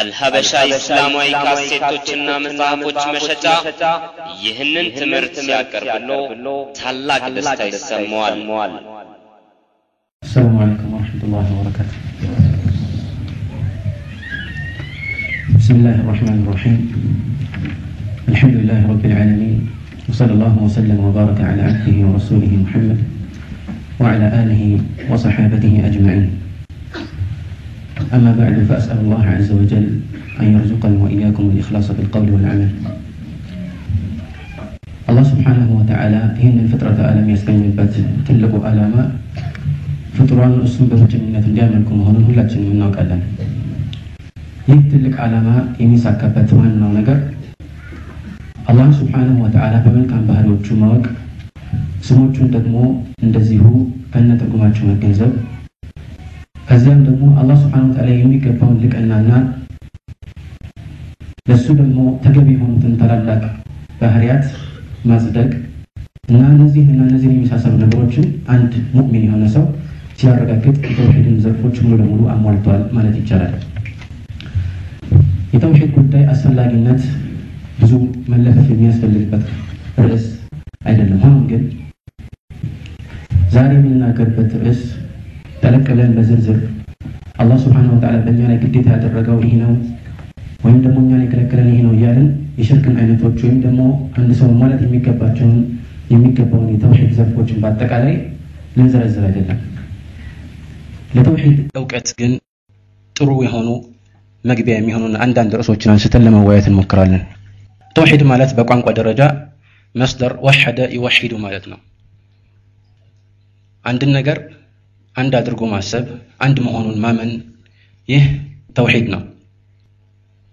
አልሀበሻ እስላማዊ ካሴቶችና መጽሐፎች መሸጫ ይህንን ትምህርት ሲያቀርብሎ ታላቅ ደስታ ይሰማዋል። السلام عليكم ورحمة الله وبركاته. بسم الله الرحمن الرحيم. الحمد لله رب العالمين، وصلى الله وسلم وبارك على عبده ورسوله محمد وعلى آله وصحابته أجمعين. أما بعد، فأسأل الله عز وجل أن يرزقني وإياكم الإخلاص في القول والعمل. አላህ ስብሓነሁ ወተዓላ ይህንን ፍጥረተ ዓለም ያስገኘበት ትልቁ ዓላማ ፍጡራን እሱን በብቸኝነት እንዲያመልኩ መሆኑን ሁላችንም እናውቃለን። ይህ ትልቅ ዓላማ የሚሳካበት ዋናው ነገር አላህ ስብሓነሁ ወተዓላ በመልካም ባህሪዎቹ ማወቅ፣ ስሞቹን ደግሞ እንደዚሁ ከነ ትርጉማቸው መገንዘብ፣ ከዚያም ደግሞ አላህ ስብሓነሁ ወተዓላ የሚገባውን ልቅናና ለሱ ደግሞ ተገቢ የሆኑትን ታላላቅ ባህሪያት ማጽደቅ እና እነዚህን እና እነዚህን የመሳሰሉ ነገሮችን አንድ ሙእሚን የሆነ ሰው ሲያረጋግጥ የተውሂድን ዘርፎች ሙሉ ለሙሉ አሟልተዋል ማለት ይቻላል። የተውሂድ ጉዳይ አስፈላጊነት ብዙ መለፈፍ የሚያስፈልግበት ርዕስ አይደለም። ሆኖም ግን ዛሬ የምንናገርበት ርዕስ ጠለቅ ብለን በዝርዝር አላህ ስብሓነሁ ወተዓላ በእኛ ላይ ግዴታ ያደረገው ይህ ነው ወይም ደግሞ እኛን የከለከለን ይህ ነው እያልን የሽርክን አይነቶች ወይም ደግሞ አንድ ሰው ማለት የሚገባውን የተውሂድ ዘርፎችን በአጠቃላይ ልንዘረዝር አይደለም። ለተውሂድ እውቀት ግን ጥሩ የሆኑ መግቢያ የሚሆኑ አንዳንድ ርዕሶችን አንስተን ለመወያየት እንሞክራለን። ተውሂድ ማለት በቋንቋ ደረጃ መስደር ወሐደ ይወሒዱ ማለት ነው። አንድን ነገር አንድ አድርጎ ማሰብ፣ አንድ መሆኑን ማመን፣ ይህ ተውሂድ ነው።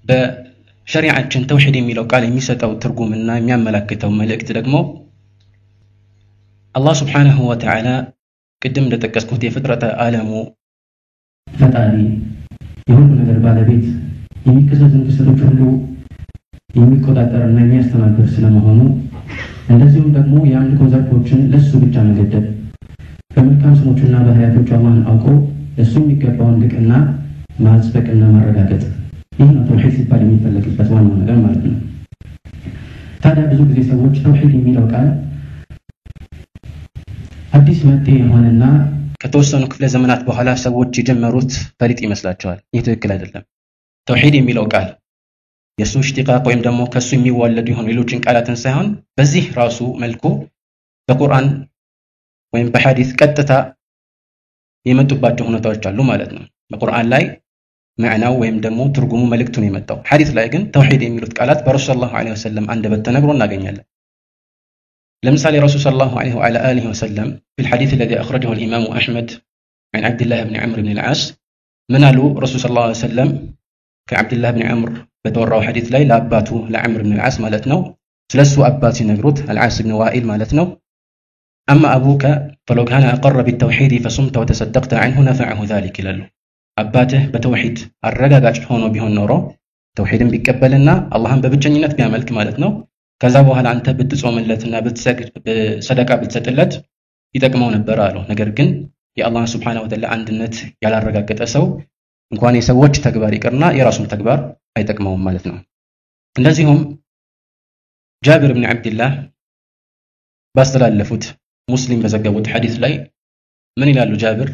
በሸሪዓችን ተውሂድ የሚለው ቃል የሚሰጠው ትርጉምና የሚያመላክተው መልእክት ደግሞ አላህ ስብሓነሁ ወተዓላ ቅድም እንደጠቀስኩት የፍጥረተ ዓለሙ ፈጣሪ፣ የሁሉ ነገር ባለቤት፣ የሚከሰቱን ክስተቶች ሁሉ የሚቆጣጠርና የሚያስተናብር ስለመሆኑ፣ እንደዚሁም ደግሞ የአምልኮ ዘርፎችን ለሱ ብቻ መገደብ፣ በመልካም ስሞቹና ባህሪያቶቹ አላህን አውቆ ለሱ የሚገባውን ልቅና ማጽደቅና ማረጋገጥ፣ ይህ ነው ተውሂድ ሲባል የሚፈለግበት ዋናው ነገር ማለት ነው። ታዲያ ብዙ ጊዜ ሰዎች ተውሂድ የሚለው ቃል አዲስ መጤ የሆነና ከተወሰኑ ክፍለ ዘመናት በኋላ ሰዎች የጀመሩት ፈሊጥ ይመስላቸዋል። ይህ ትክክል አይደለም። ተውሂድ የሚለው ቃል የእሱ እሽቲቃቅ ወይም ደግሞ ከእሱ የሚዋለዱ የሆኑ ሌሎችን ቃላትን ሳይሆን በዚህ ራሱ መልኩ በቁርአን ወይም በሐዲስ ቀጥታ የመጡባቸው ሁኔታዎች አሉ ማለት ነው። በቁርአን ላይ መዕናው ወይም ደግሞ ትርጉሙ መልእክቱን የመጣው፣ ሐዲስ ላይ ግን ተውሂድ የሚሉት ቃላት በረሱል ሰለላሁ ዐለይሂ ወሰለም አንደበት ተነግሮ እናገኛለን። ለምሳሌ ረሱል ሰለላሁ ዐለይሂ ወዐላ አሊሂ ወሰለም في الحديث الذي أخرجه الإمام أحمد عن عبد الله بن عمرو بن العاص ምን አሉ? ረሱል ሰለላሁ ዐለይሂ ወሰለም ከዓብድላህ ብን ዐምር በተወራው ሐዲስ ላይ ለአባቱ ለዐምር ብን العاص ማለት ነው፣ ስለሱ አባት ሲነግሩት አልዓስ ብን ዋኢል ማለት ነው፣ أما أبوك فلو كان أقر بالتوحيد فصمت وتصدقت عنه نفعه ذلك ይላሉ። አባትህ በተውሂድ አረጋጋጭ ሆኖ ቢሆን ኖሮ፣ ተውሂድን ቢቀበልና አላህን በብቸኝነት ቢያመልክ ማለት ነው፣ ከዛ በኋላ አንተ ብትጾምለትና ብትሰግድ ሰደቃ ብትሰጥለት ይጠቅመው ነበር አሉ። ነገር ግን የአላህን ስብሓነሁ ወተዓላ አንድነት ያላረጋገጠ ሰው እንኳን የሰዎች ተግባር ይቅርና የራሱን ተግባር አይጠቅመውም ማለት ነው። እንደዚሁም ጃቢር ብን ዓብድላህ ባስተላለፉት ሙስሊም በዘገቡት ሐዲስ ላይ ምን ይላሉ? ጃቢር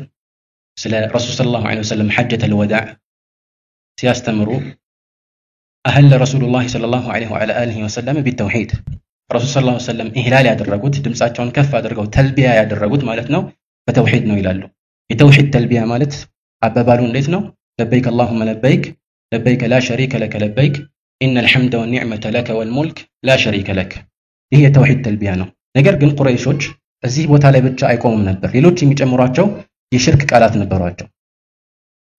ስለ ረሱል ሰለላሁ ዐለይሂ ወሰለም ሐጀተል ወዳዕ ሲያስተምሩ أهل رسول الله صلى الله عليه وعلى آله وسلم بالتوحيد፣ ረሱል ሰለላሁ ዐለይሂ ወሰለም ኢህላል ያደረጉት፣ ድምፃቸውን ከፍ አድርገው ተልቢያ ያደረጉት ማለት ነው፣ በተውሂድ ነው ይላሉ። የተውሂድ ተልቢያ ማለት አባባሉ እንዴት ነው? لبيك اللهم لبيك، لبيك لا شريك لك لبيك، إن الحمد والنعمة لك والملك لا شريك لك። ይህ የተውሂድ ተልቢያ ነው። ነገር ግን ቁረይሾች እዚህ ቦታ ላይ ብቻ አይቆሙም ነበር። ሌሎች የሚጨምሯቸው የሽርክ ቃላት ነበሯቸው።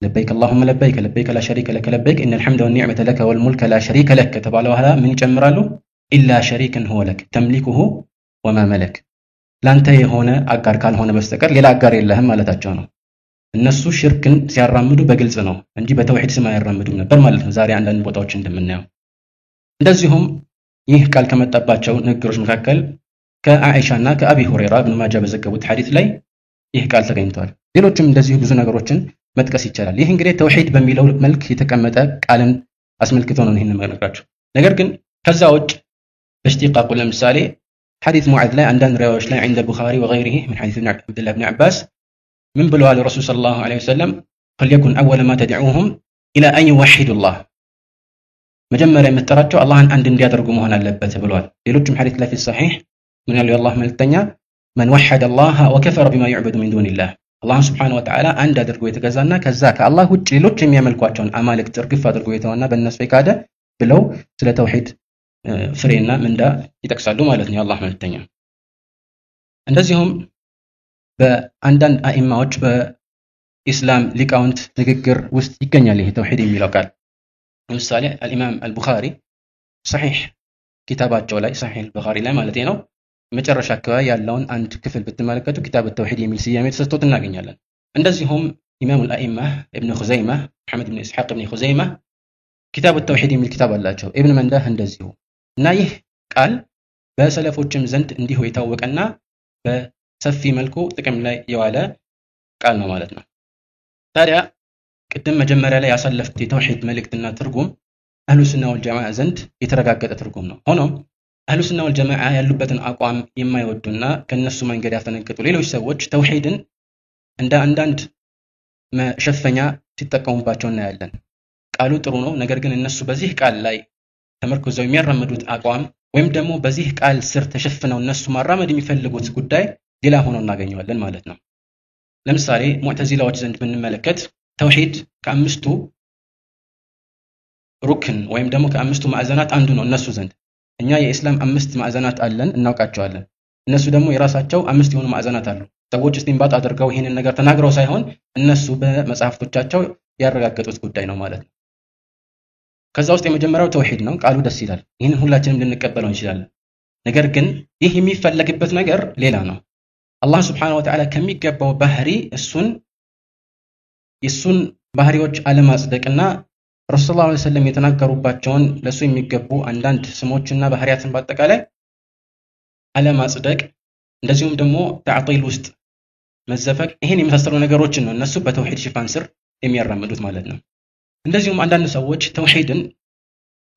لبيك اللهم لبيك، لبيك لا شريك لك لبيك، إن الحمد والنعمة لك والملك لا شريك لك ከተባለ በኋላ ምን ይጨምራሉ? إلا شريكا هو لك تملكه وما ملك፣ ላንተ የሆነ አጋር ካልሆነ በስተቀር ሌላ አጋር የለህም ማለታቸው ነው። እነሱ ሽርክን ሲያራምዱ በግልጽ ነው እንጂ በተውሂድ ስም አያራምዱም ነበር ማለት ነው፣ ዛሬ አንዳንድ ቦታዎች እንደምናየው። እንደዚሁም ይህ ቃል ከመጣባቸው ንግግሮች መካከል ከአኢሻ እና ከአቢ ሁረይራ ኢብኑ ማጃ በዘገቡት ሐዲስ ላይ ይህ ቃል ተገኝቷል። ሌሎችም እንደዚሁ ብዙ ነገሮችን መጥቀስ ይቻላል። ይህ እንግዲህ ተውሂድ በሚለው መልክ የተቀመጠ ቃልን አስመልክቶ ነው ይህንን የምነግራችሁ። ነገር ግን ከዛ ውጭ በእሽቲቃቁ ለምሳሌ ሐዲስ ሙዓዝ ላይ አንዳንድ ሪዋያዎች ላይ عند البخاري وغيره من حديث عبد الله بن عباس ምን ብለዋል ረሱል ሰለላሁ ዐለይሂ ወሰለም? فليكن أول ما تدعوهم إلى أن يوحدوا الله፣ መጀመሪያ የምትጠራቸው አላህን አንድ እንዲያደርጉ መሆን አለበት ብለዋል። ሌሎችም ሐዲስ ላይ في الصحيح ምን ያሉ የአላህ መልእክተኛ من وحد الله وكفر بما يعبد من دون الله፣ አላህን سبحانه وتعالى አንድ አድርጎ የተገዛና ከዛ ከአላህ ውጭ ሌሎች የሚያመልኳቸውን አማልክት እርግፍ አድርጎ የተወና በእነሱ የካደ ብለው ስለ ተውሂድ ፍሬና ምንዳ ይጠቅሳሉ ማለት ነው የአላህ መልእክተኛ። እንደዚሁም በአንዳንድ አኢማዎች በኢስላም ሊቃውንት ንግግር ውስጥ ይገኛል ይሄ ተውሂድ የሚለው ቃል። ለምሳሌ አልኢማም አልቡኻሪ ሰሒሕ ኪታባቸው ላይ ሰሒሕ አልቡኻሪ ላይ ማለት ነው መጨረሻ አካባቢ ያለውን አንድ ክፍል ብትመለከቱ ኪታብ ተውሂድ የሚል ስያሜ ተሰጥቶት እናገኛለን። እንደዚሁም ኢማሙ አልአኢማ ኢብኑ ኹዘይማ መሐመድ ኢብኑ ኢስሐቅ ኢብኑ ኹዘይማ ኪታብ ተውሂድ የሚል ኪታብ አላቸው። ኢብኑ መንዳህ እንደዚሁ። እና ይህ ቃል በሰለፎችም ዘንድ እንዲሁ የታወቀና በሰፊ መልኩ ጥቅም ላይ የዋለ ቃል ነው ማለት ነው። ታዲያ ቅድም መጀመሪያ ላይ ያሳለፍኩት የተውሂድ መልእክትና ትርጉም አህሉ ሱና ወል ጀማዓ ዘንድ የተረጋገጠ ትርጉም ነው። ሆኖም አህሉ ሱና ወል ጀማዓ ያሉበትን አቋም የማይወዱና ከነሱ መንገድ ያፈነገጡ ሌሎች ሰዎች ተውሂድን እንደ አንዳንድ መሸፈኛ ሲጠቀሙባቸው እናያለን። ቃሉ ጥሩ ነው፣ ነገር ግን እነሱ በዚህ ቃል ላይ ተመርኩዘው የሚያራምዱት አቋም ወይም ደግሞ በዚህ ቃል ስር ተሸፍነው እነሱ ማራመድ የሚፈልጉት ጉዳይ ሌላ ሆኖ እናገኘዋለን ማለት ነው። ለምሳሌ ሙዕተዚላዎች ዘንድ ብንመለከት ተውሂድ ከአምስቱ ሩክን ወይም ደግሞ ከአምስቱ ማዕዘናት አንዱ ነው እነሱ ዘንድ። እኛ የኢስላም 5 ማዕዘናት አለን እናውቃቸዋለን። እነሱ ደግሞ የራሳቸው 5 የሆኑ ማዕዘናት አሉ። ሰዎች እስቲንባጥ አድርገው ይሄንን ነገር ተናግረው ሳይሆን እነሱ በመጽሐፍቶቻቸው ያረጋገጡት ጉዳይ ነው ማለት ነው። ከዛ ውስጥ የመጀመሪያው ተውሂድ ነው። ቃሉ ደስ ይላል፣ ይህንን ሁላችንም ልንቀበለው እንችላለን። ነገር ግን ይህ የሚፈለግበት ነገር ሌላ ነው። አላህ Subhanahu Wa Ta'ala ከሚገባው ባህሪ እሱን ባህሪዎች አለማጽደቅና ረሱል ሰለላሁ ዐለይሂ ወሰለም የተናገሩባቸውን ለሱ የሚገቡ አንዳንድ ስሞችና ባህሪያትን በአጠቃላይ አለማጽደቅ፣ እንደዚሁም ደግሞ ተዕጢል ውስጥ መዘፈቅ፣ ይሄን የመሳሰሉ ነገሮችን ነው እነሱ በተውሂድ ሽፋን ስር የሚያራምዱት ማለት ነው። እንደዚሁም አንዳንድ ሰዎች ተውሂድን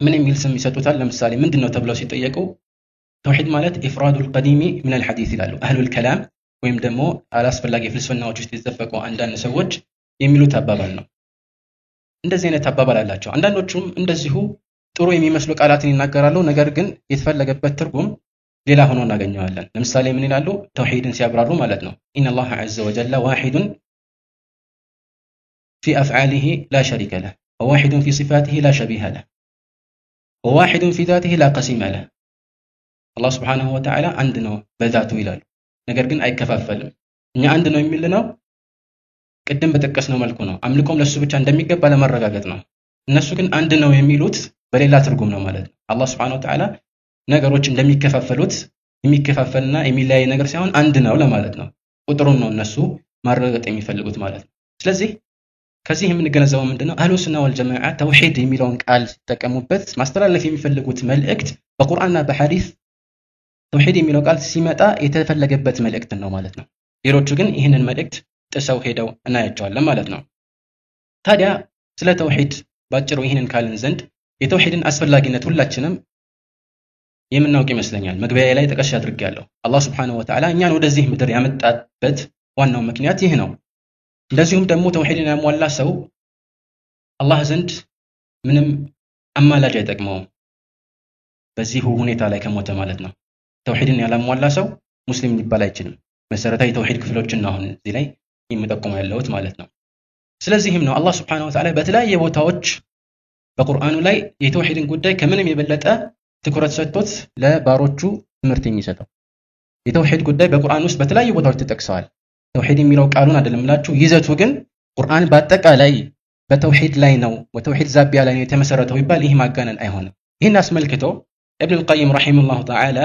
ምን የሚል ስም ይሰጡታል? ለምሳሌ ምንድነው ተብለው ሲጠየቁ ተውሂድ ማለት إفراد القديم من الحديث ይላሉ። أهل الكلام ወይም ደግሞ አላስፈላጊ ፍልስፍናዎች ውስጥ የተዘፈቁ አንዳንድ ሰዎች የሚሉት አባባል ነው። እንደዚህ አይነት አባባል አላቸው። አንዳንዶቹም እንደዚሁ ጥሩ የሚመስሉ ቃላትን ይናገራሉ፣ ነገር ግን የተፈለገበት ትርጉም ሌላ ሆኖ እናገኘዋለን። ለምሳሌ ምን ይላሉ? ተውሂድን ሲያብራሩ ማለት ነው إن الله عز وجل واحد في أفعاله لا شريك له وواحد في صفاته لا شبيه له وواحد في ذاته لا قسيم له። አላህ سبحانه وتعالى አንድ ነው በዛቱ ይላሉ፣ ነገር ግን አይከፋፈልም። እኛ አንድ ነው የሚልነው ቅድም በጠቀስነው መልኩ ነው፣ አምልኮም ለሱ ብቻ እንደሚገባ ለማረጋገጥ ነው። እነሱ ግን አንድ ነው የሚሉት በሌላ ትርጉም ነው ማለት ነው። አላህ Subhanahu Wa Ta'ala ነገሮች እንደሚከፋፈሉት የሚከፋፈልና የሚለያይ ነገር ሳይሆን አንድ ነው ለማለት ነው። ቁጥሩን ነው እነሱ ማረጋገጥ የሚፈልጉት ማለት ነው። ስለዚህ ከዚህ የምንገነዘበው ምንድነው? አህሉ ሱና ወል ጀማዓ ተውሂድ የሚለውን ቃል ሲጠቀሙበት ማስተላለፍ የሚፈልጉት መልእክት በቁርአንና በሐዲስ ተውሂድ የሚለው ቃል ሲመጣ የተፈለገበት መልእክት ነው ማለት ነው። ሌሎቹ ግን ይህንን መልእክት ጥሰው ሄደው እናያቸዋለን ማለት ነው። ታዲያ ስለ ተውሂድ ባጭሩ ይህንን ካልን ዘንድ የተውሂድን አስፈላጊነት ሁላችንም የምናውቅ ይመስለኛል። መግቢያዬ ላይ ጠቀስ አድርጌያለሁ። አላህ Subhanahu Wa Ta'ala እኛን ወደዚህ ምድር ያመጣበት ዋናው ምክንያት ይህ ነው። እንደዚሁም ደግሞ ተውሂድን ያሟላ ሰው አላህ ዘንድ ምንም አማላጅ አይጠቅመውም በዚሁ ሁኔታ ላይ ከሞተ ማለት ነው። ተውሂድን ያላሟላ ሰው ሙስሊም ሊባል አይችልም። መሰረታዊ ተውሂድ ክፍሎችን ነው አሁን እዚህ ላይ የምጠቁመው ያለሁት ማለት ነው። ስለዚህም ነው አላህ Subhanahu Wa Ta'ala በተለያየ ቦታዎች በቁርአኑ ላይ የተውሂድን ጉዳይ ከምንም የበለጠ ትኩረት ሰጥቶት ለባሮቹ ትምህርት የሚሰጠው። የተውሂድ ጉዳይ በቁርአን ውስጥ በተለያዩ ቦታዎች ተጠቅሰዋል። ተውሂድ የሚለው ቃሉን አይደለም እላችሁ፣ ይዘቱ ግን ቁርአን በአጠቃላይ በተውሂድ ላይ ነው፣ በተውሂድ ዛቢያ ላይ ነው የተመሰረተው ይባል ይህ ማጋነን አይሆንም። ይህን አስመልክቶ ኢብኑ አልቀይም ረሂመሁላሁ ተዓላ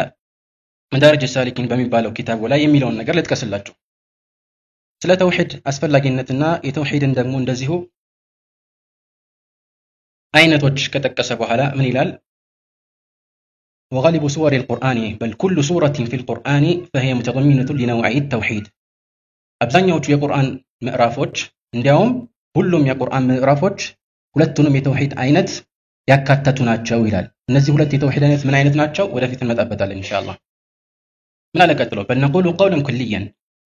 መዳሪጅ ሳሊኪን በሚባለው ኪታቡ ላይ የሚለውን ነገር ልጥቀስላችሁ። ስለ ተውሂድ አስፈላጊነትና የተውሂድን ደግሞ እንደዚሁ አይነቶች ከጠቀሰ በኋላ ምን ይላል? وغالب سور القرآن بل كل سورة في القرآن فهي متضمنة لنوعي التوحيد። አብዛኛዎቹ የቁርአን ምዕራፎች እንዲያውም ሁሉም የቁርአን ምዕራፎች ሁለቱንም የተውሂድ አይነት ያካተቱ ናቸው ይላል። እነዚህ ሁለት የተውሂድ አይነት ምን አይነት ናቸው? ወደፊት እንመጣበታለን ኢንሻአላህ። ምን አለ ቀጥሎ? بل نقول قولا كليا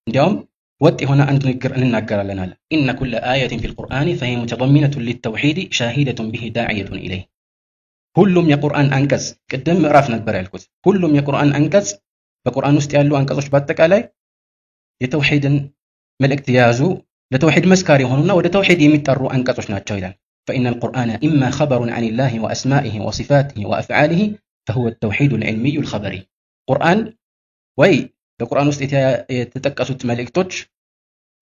እንዲያውም ወጥ የሆነ አንድ ንግግር እንናገራለን አለ። إن كل آية في القرآن فهي متضمنة للتوحيد شاهدة به داعية إليه። ሁሉም የቁርአን አንቀጽ፣ ቅድም ምዕራፍ ነበር ያልኩት፣ ሁሉም የቁርአን አንቀጽ፣ በቁርአን ውስጥ ያሉ አንቀጾች በአጠቃላይ የተውሂድን መልእክት የያዙ፣ ለተውሂድ መስካሪ የሆኑና ወደ ተውሂድ የሚጠሩ አንቀጾች ናቸው ይላል። فإن القرآن إما خبر عن الله وأسمائه وصفاته وأفعاله فهو التوحيد العلمي الخبري። ቁርአን ወይ በቁርአን ውስጥ የተጠቀሱት መልእክቶች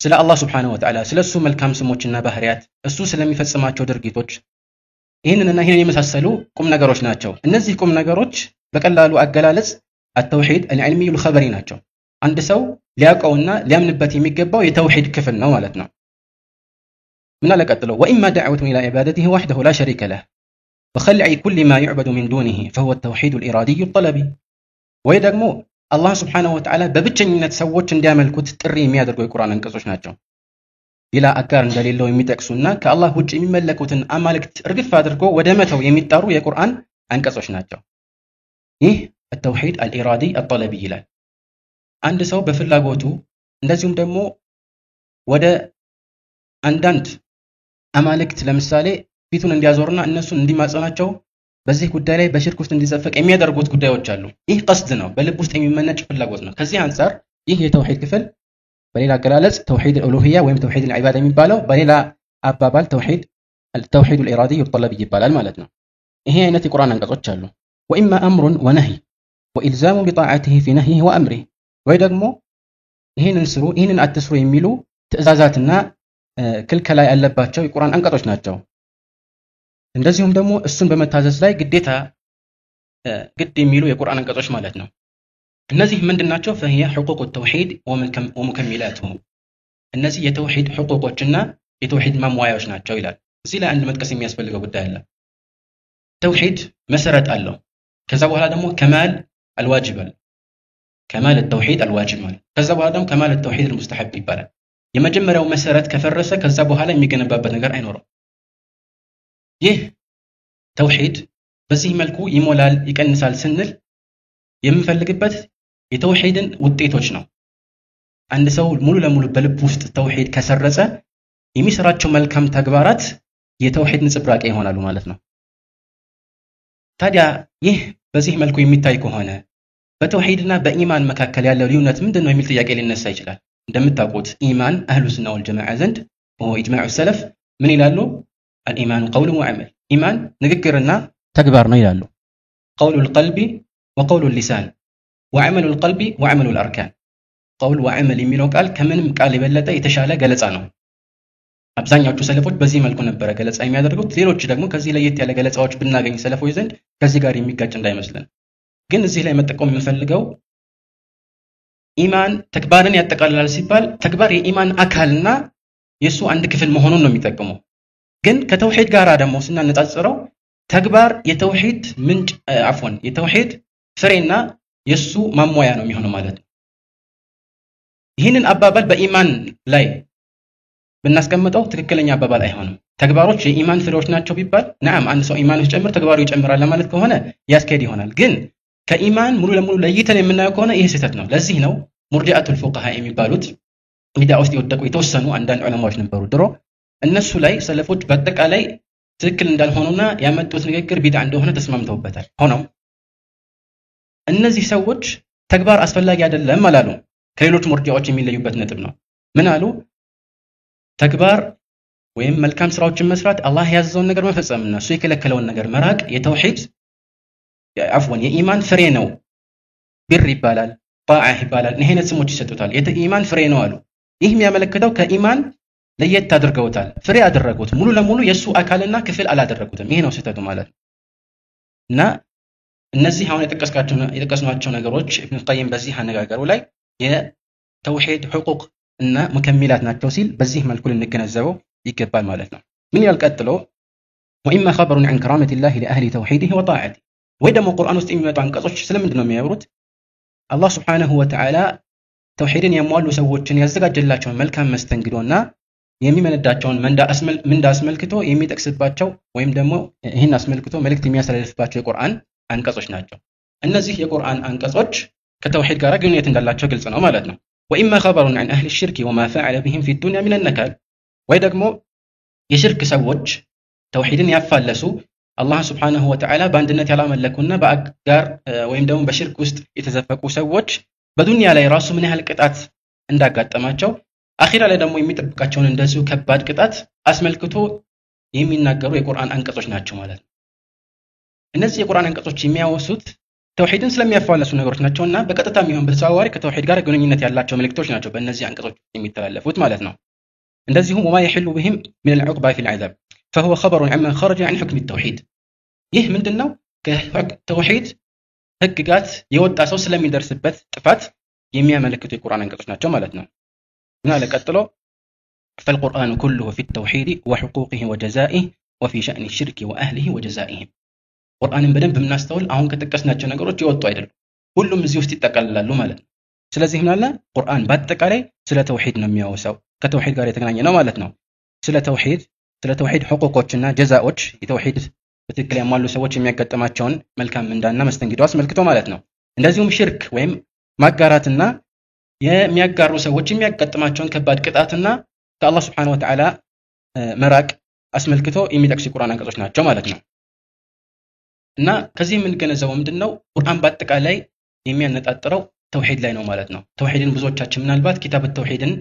ስለ አላህ ስብሓነሁ ወተዓላ፣ ስለ እሱ መልካም ስሞችና ባህሪያት፣ እሱ ስለሚፈጽማቸው ድርጊቶች፣ ይህንንና ይህንን የመሳሰሉ ቁም ነገሮች ናቸው። እነዚህ ቁም ነገሮች በቀላሉ አገላለጽ አተውሂድ አልዕልሚዩ ልኸበሪ ናቸው። አንድ ሰው ሊያውቀውና ሊያምንበት የሚገባው የተውሂድ ክፍል ነው ማለት ነው። ምን አለ ቀጥሎ? وإما دعوة إلى عبادته وحده لا شريك له وخلع كل ما يعبد من دونه فهو التوحيد الإرادي الطلبي። ወይ ደግሞ አላህ ስብሓነሁ ወተዓላ በብቸኝነት ሰዎች እንዲያመልኩት ጥሪ የሚያደርጉ የቁርአን አንቀጾች ናቸው። ሌላ አጋር እንደሌለው የሚጠቅሱና ከአላህ ውጭ የሚመለኩትን አማልክት እርግፍ አድርጎ ወደ መተው የሚጠሩ የቁርአን አንቀጾች ናቸው። ይህ التوحيد الإرادي الطلبي ይላል። አንድ ሰው በፍላጎቱ እንደዚሁም ደግሞ ወደ አንዳንድ አማልክት ለምሳሌ ፊቱን እንዲያዞርና እነሱን እንዲማጸናቸው፣ በዚህ ጉዳይ ላይ በሽርክ ውስጥ እንዲዘፈቅ የሚያደርጉት ጉዳዮች አሉ። ይህ ቀስድ ነው፣ በልብ ውስጥ የሚመነጭ ፍላጎት ነው። ከዚህ አንጻር ይህ የተውሂድ ክፍል በሌላ አገላለጽ توحيد الألوهية ወይም توحيد العبادة የሚባለው፣ በሌላ አባባል التوحيد الإرادي الطلبي ይባላል ማለት ነው። ይሄ አይነት የቁርአን አንቀጾች አሉ። وإما أمر ونهي وإلزام بطاعته في نهيه وأمره። ወይ ደግሞ ይህንን ስሩ፣ ይህንን አትስሩ የሚሉ ትእዛዛትና ክልከላ ያለባቸው የቁርአን አንቀጾች ናቸው። እንደዚሁም ደግሞ እሱን በመታዘዝ ላይ ግዴታ ግድ የሚሉ የቁርአን አንቀጾች ማለት ነው። እነዚህ ምንድን ናቸው? فهي حقوق التوحيد ومكملاته። እነዚህ የተውሂድ ሕቁቆችና የተውሂድ ማሟያዎች ናቸው ይላል። እዚህ ላይ አንድ መጥቀስ የሚያስፈልገው ጉዳይ አለ። ተውሂድ መሰረት አለው። ከዛ በኋላ ደግሞ كمال الواجب አለ። كمال التوحيد الواجب ማለት፣ ከዛ በኋላ ደግሞ كمال التوحيد المستحب ይባላል። የመጀመሪያው መሰረት ከፈረሰ ከዛ በኋላ የሚገነባበት ነገር አይኖርም። ይህ ተውሂድ በዚህ መልኩ ይሞላል፣ ይቀንሳል ስንል የምንፈልግበት የተውሂድን ውጤቶች ነው። አንድ ሰው ሙሉ ለሙሉ በልብ ውስጥ ተውሂድ ከሰረጸ የሚሰራቸው መልካም ተግባራት የተውሂድ ንጽብራቅ ይሆናሉ ማለት ነው። ታዲያ ይህ በዚህ መልኩ የሚታይ ከሆነ በተውሂድና በኢማን መካከል ያለው ልዩነት ምንድን ነው የሚል ጥያቄ ሊነሳ ይችላል። እንደምታውቁት ኢማን أهل السنة والجماعة ዘንድ إجماع السلف ምን ይላሉ? الإيمان قول وعمل፣ ኢማን ንግግርና ተግባር ነው ይላሉ። قول القلب وقول اللسان وعمل القلب وعمل الأركان። قول وعمل የሚለው ቃል ከምንም ቃል የበለጠ የተሻለ ገለጻ ነው። አብዛኛዎቹ ሰለፎች በዚህ መልኩ ነበረ ገለጻ የሚያደርጉት። ሌሎች ደግሞ ከዚህ ለየት ያለ ገለጻዎች ብናገኝ ሰለፎች ዘንድ ከዚህ ጋር የሚጋጭ እንዳይመስለን። ግን እዚህ ላይ መጠቆም የምንፈልገው ኢማን ተግባርን ያጠቃልላል ሲባል ተግባር የኢማን አካልና የእሱ አንድ ክፍል መሆኑን ነው የሚጠቅመው። ግን ከተውሂድ ጋር ደግሞ ስናነጻጽረው ተግባር የተውሂድ ምንጭ፣ عفوا፣ የተውሂድ ፍሬና የእሱ ማሟያ ነው የሚሆነው ማለት ነው። ይህንን አባባል በኢማን ላይ ብናስቀምጠው ትክክለኛ አባባል አይሆንም። ተግባሮች የኢማን ፍሬዎች ናቸው ቢባል نعم፣ አንድ ሰው ኢማን ሲጨምር ተግባሩ ይጨምራል ለማለት ከሆነ ያስኬድ ይሆናል። ግን ከኢማን ሙሉ ለሙሉ ለይተን የምናየው ከሆነ ይህ ስህተት ነው። ለዚህ ነው مرجئة الفقهاء የሚባሉት ቢድዓ ውስጥ የወደቁ የተወሰኑ አንዳንድ ዑለማዎች ነበሩ ድሮ። እነሱ ላይ ሰለፎች በአጠቃላይ ትክክል እንዳልሆኑና ያመጡት ንግግር ቢድዓ እንደሆነ ተስማምተውበታል። ሆኖም እነዚህ ሰዎች ተግባር አስፈላጊ አይደለም አላሉ። ከሌሎች ሙርጂዓዎች የሚለዩበት ነጥብ ነው። ምን አሉ? ተግባር ወይም መልካም ስራዎችን መስራት፣ አላህ ያዘዘውን ነገር መፈጸምና እሱ የከለከለውን ነገር መራቅ የተውሂድ፣ عفوا፣ የኢማን ፍሬ ነው። بر ይባላል፣ طاعة ይባላል። ይህ አይነት ስሞች ይሰጡታል። የኢማን ፍሬ ነው አሉ። ይህ የሚያመለክተው ከኢማን ለየት አድርገውታል፣ ፍሬ አደረጉት። ሙሉ ለሙሉ የእሱ አካልና ክፍል አላደረጉትም። ይሄ ነው ስህተቱ ማለት ነው። እና እነዚህ አሁን የጠቀስናቸው ነገሮች ኢብኑ ቀይም በዚህ አነጋገሩ ላይ የተውሂድ حقوق እና مكملات ናቸው ሲል በዚህ መልኩ ልንገነዘበው ይገባል ማለት ነው። ምን ይላል ቀጥሎ? وإما خبر عن كرامة الله لأهل توحيده وطاعته። ወይ ደግሞ ቁርአን ውስጥ የሚመጡ አንቀጾች ስለምንድን ነው የሚያወሩት? አላህ ስብሓነሁ ወተዓላ ተውሂድን ያሟሉ ሰዎችን ያዘጋጀላቸውን መልካም መስተንግዶና የሚመነዳቸውን ምንዳ አስመልክቶ የሚጠቅስባቸው ወይም ደግሞ ይህን አስመልክቶ መልእክት የሚያስተላልፍባቸው የቁርአን አንቀጾች ናቸው። እነዚህ የቁርአን አንቀጾች ከተውሂድ ጋር ግንኙነት እንዳላቸው ግልጽ ነው ማለት ነው። ወኢማ ኸበሩን ዐን አህሊ ሽርክ ወማ ፈዐለ ቢሂም ፊ ዱንያ ሚነ ነካል፣ ወይ ደግሞ የሽርክ ሰዎች ተውሂድን ያፋለሱ አላህ ሱብሓነሁ ወተዓላ በአንድነት ያላመለኩና በአጋር ወይም ደግሞ በሽርክ ውስጥ የተዘፈቁ ሰዎች በዱንያ ላይ ራሱ ምን ያህል ቅጣት እንዳጋጠማቸው አኺራ ላይ ደግሞ የሚጠብቃቸውን እንደዚሁ ከባድ ቅጣት አስመልክቶ የሚናገሩ የቁርአን አንቀጾች ናቸው ማለት ነው። እነዚህ የቁርአን አንቀጾች የሚያወሱት ተውሂድን ስለሚያፋለሱ ነገሮች ናቸውና በቀጥታም ይሁን በተዘዋዋሪ ከተውሂድ ጋር ግንኙነት ያላቸው መልእክቶች ናቸው በእነዚህ አንቀጾች የሚተላለፉት ማለት ነው። እንደዚሁም ወማ የሕሉ ብሂም ሚነል ዑቅባ ፊል ዐዛብ ፈሁወ ኸበሩን ዐመን ኸረጀ ዐን ሑክሚ ተውሂድ። ይህ ምንድነው? ከተውሂድ ህግጋት የወጣ ሰው ስለሚደርስበት ጥፋት የሚያመለክቱ የቁርአን አንቀጾች ናቸው ማለት ነው። ምን አለ ቀጥሎ? فالقرآن كله في التوحيد وحقوقه وجزائه وفي شأن الشرك وأهله وجزائهم። ቁርአንን በደንብ የምናስተውል አሁን ከጠቀስናቸው ነገሮች የወጡ አይደሉም፣ ሁሉም እዚህ ውስጥ ይጠቃልላሉ ማለት ነው። ስለዚህ ምን አለ? ቁርአን በአጠቃላይ ስለ ተውሂድ ነው የሚያወሳው፣ ከተውሂድ ጋር የተገናኘ ነው ማለት ነው። ስለ ተውሂድ ሕቁቆችና ጀዛዎች የተውሂድ በትክክል ያሟሉ ሰዎች የሚያጋጥማቸውን መልካም ምንዳና መስተንግዶ አስመልክቶ ማለት ነው። እንደዚሁም ሽርክ ወይም ማጋራትና የሚያጋሩ ሰዎች የሚያጋጥማቸውን ከባድ ቅጣትና ከአላህ ሱብሓነሁ ወተዓላ መራቅ አስመልክቶ የሚጠቅሱ የቁርአን አንቀጾች ናቸው ማለት ነው። እና ከዚህ የምንገነዘበው ምንድነው? ቁርአን በአጠቃላይ የሚያነጣጥረው ተውሂድ ላይ ነው ማለት ነው። ተውሂድን ብዙዎቻችን ምናልባት ኪታብ ተውሂድን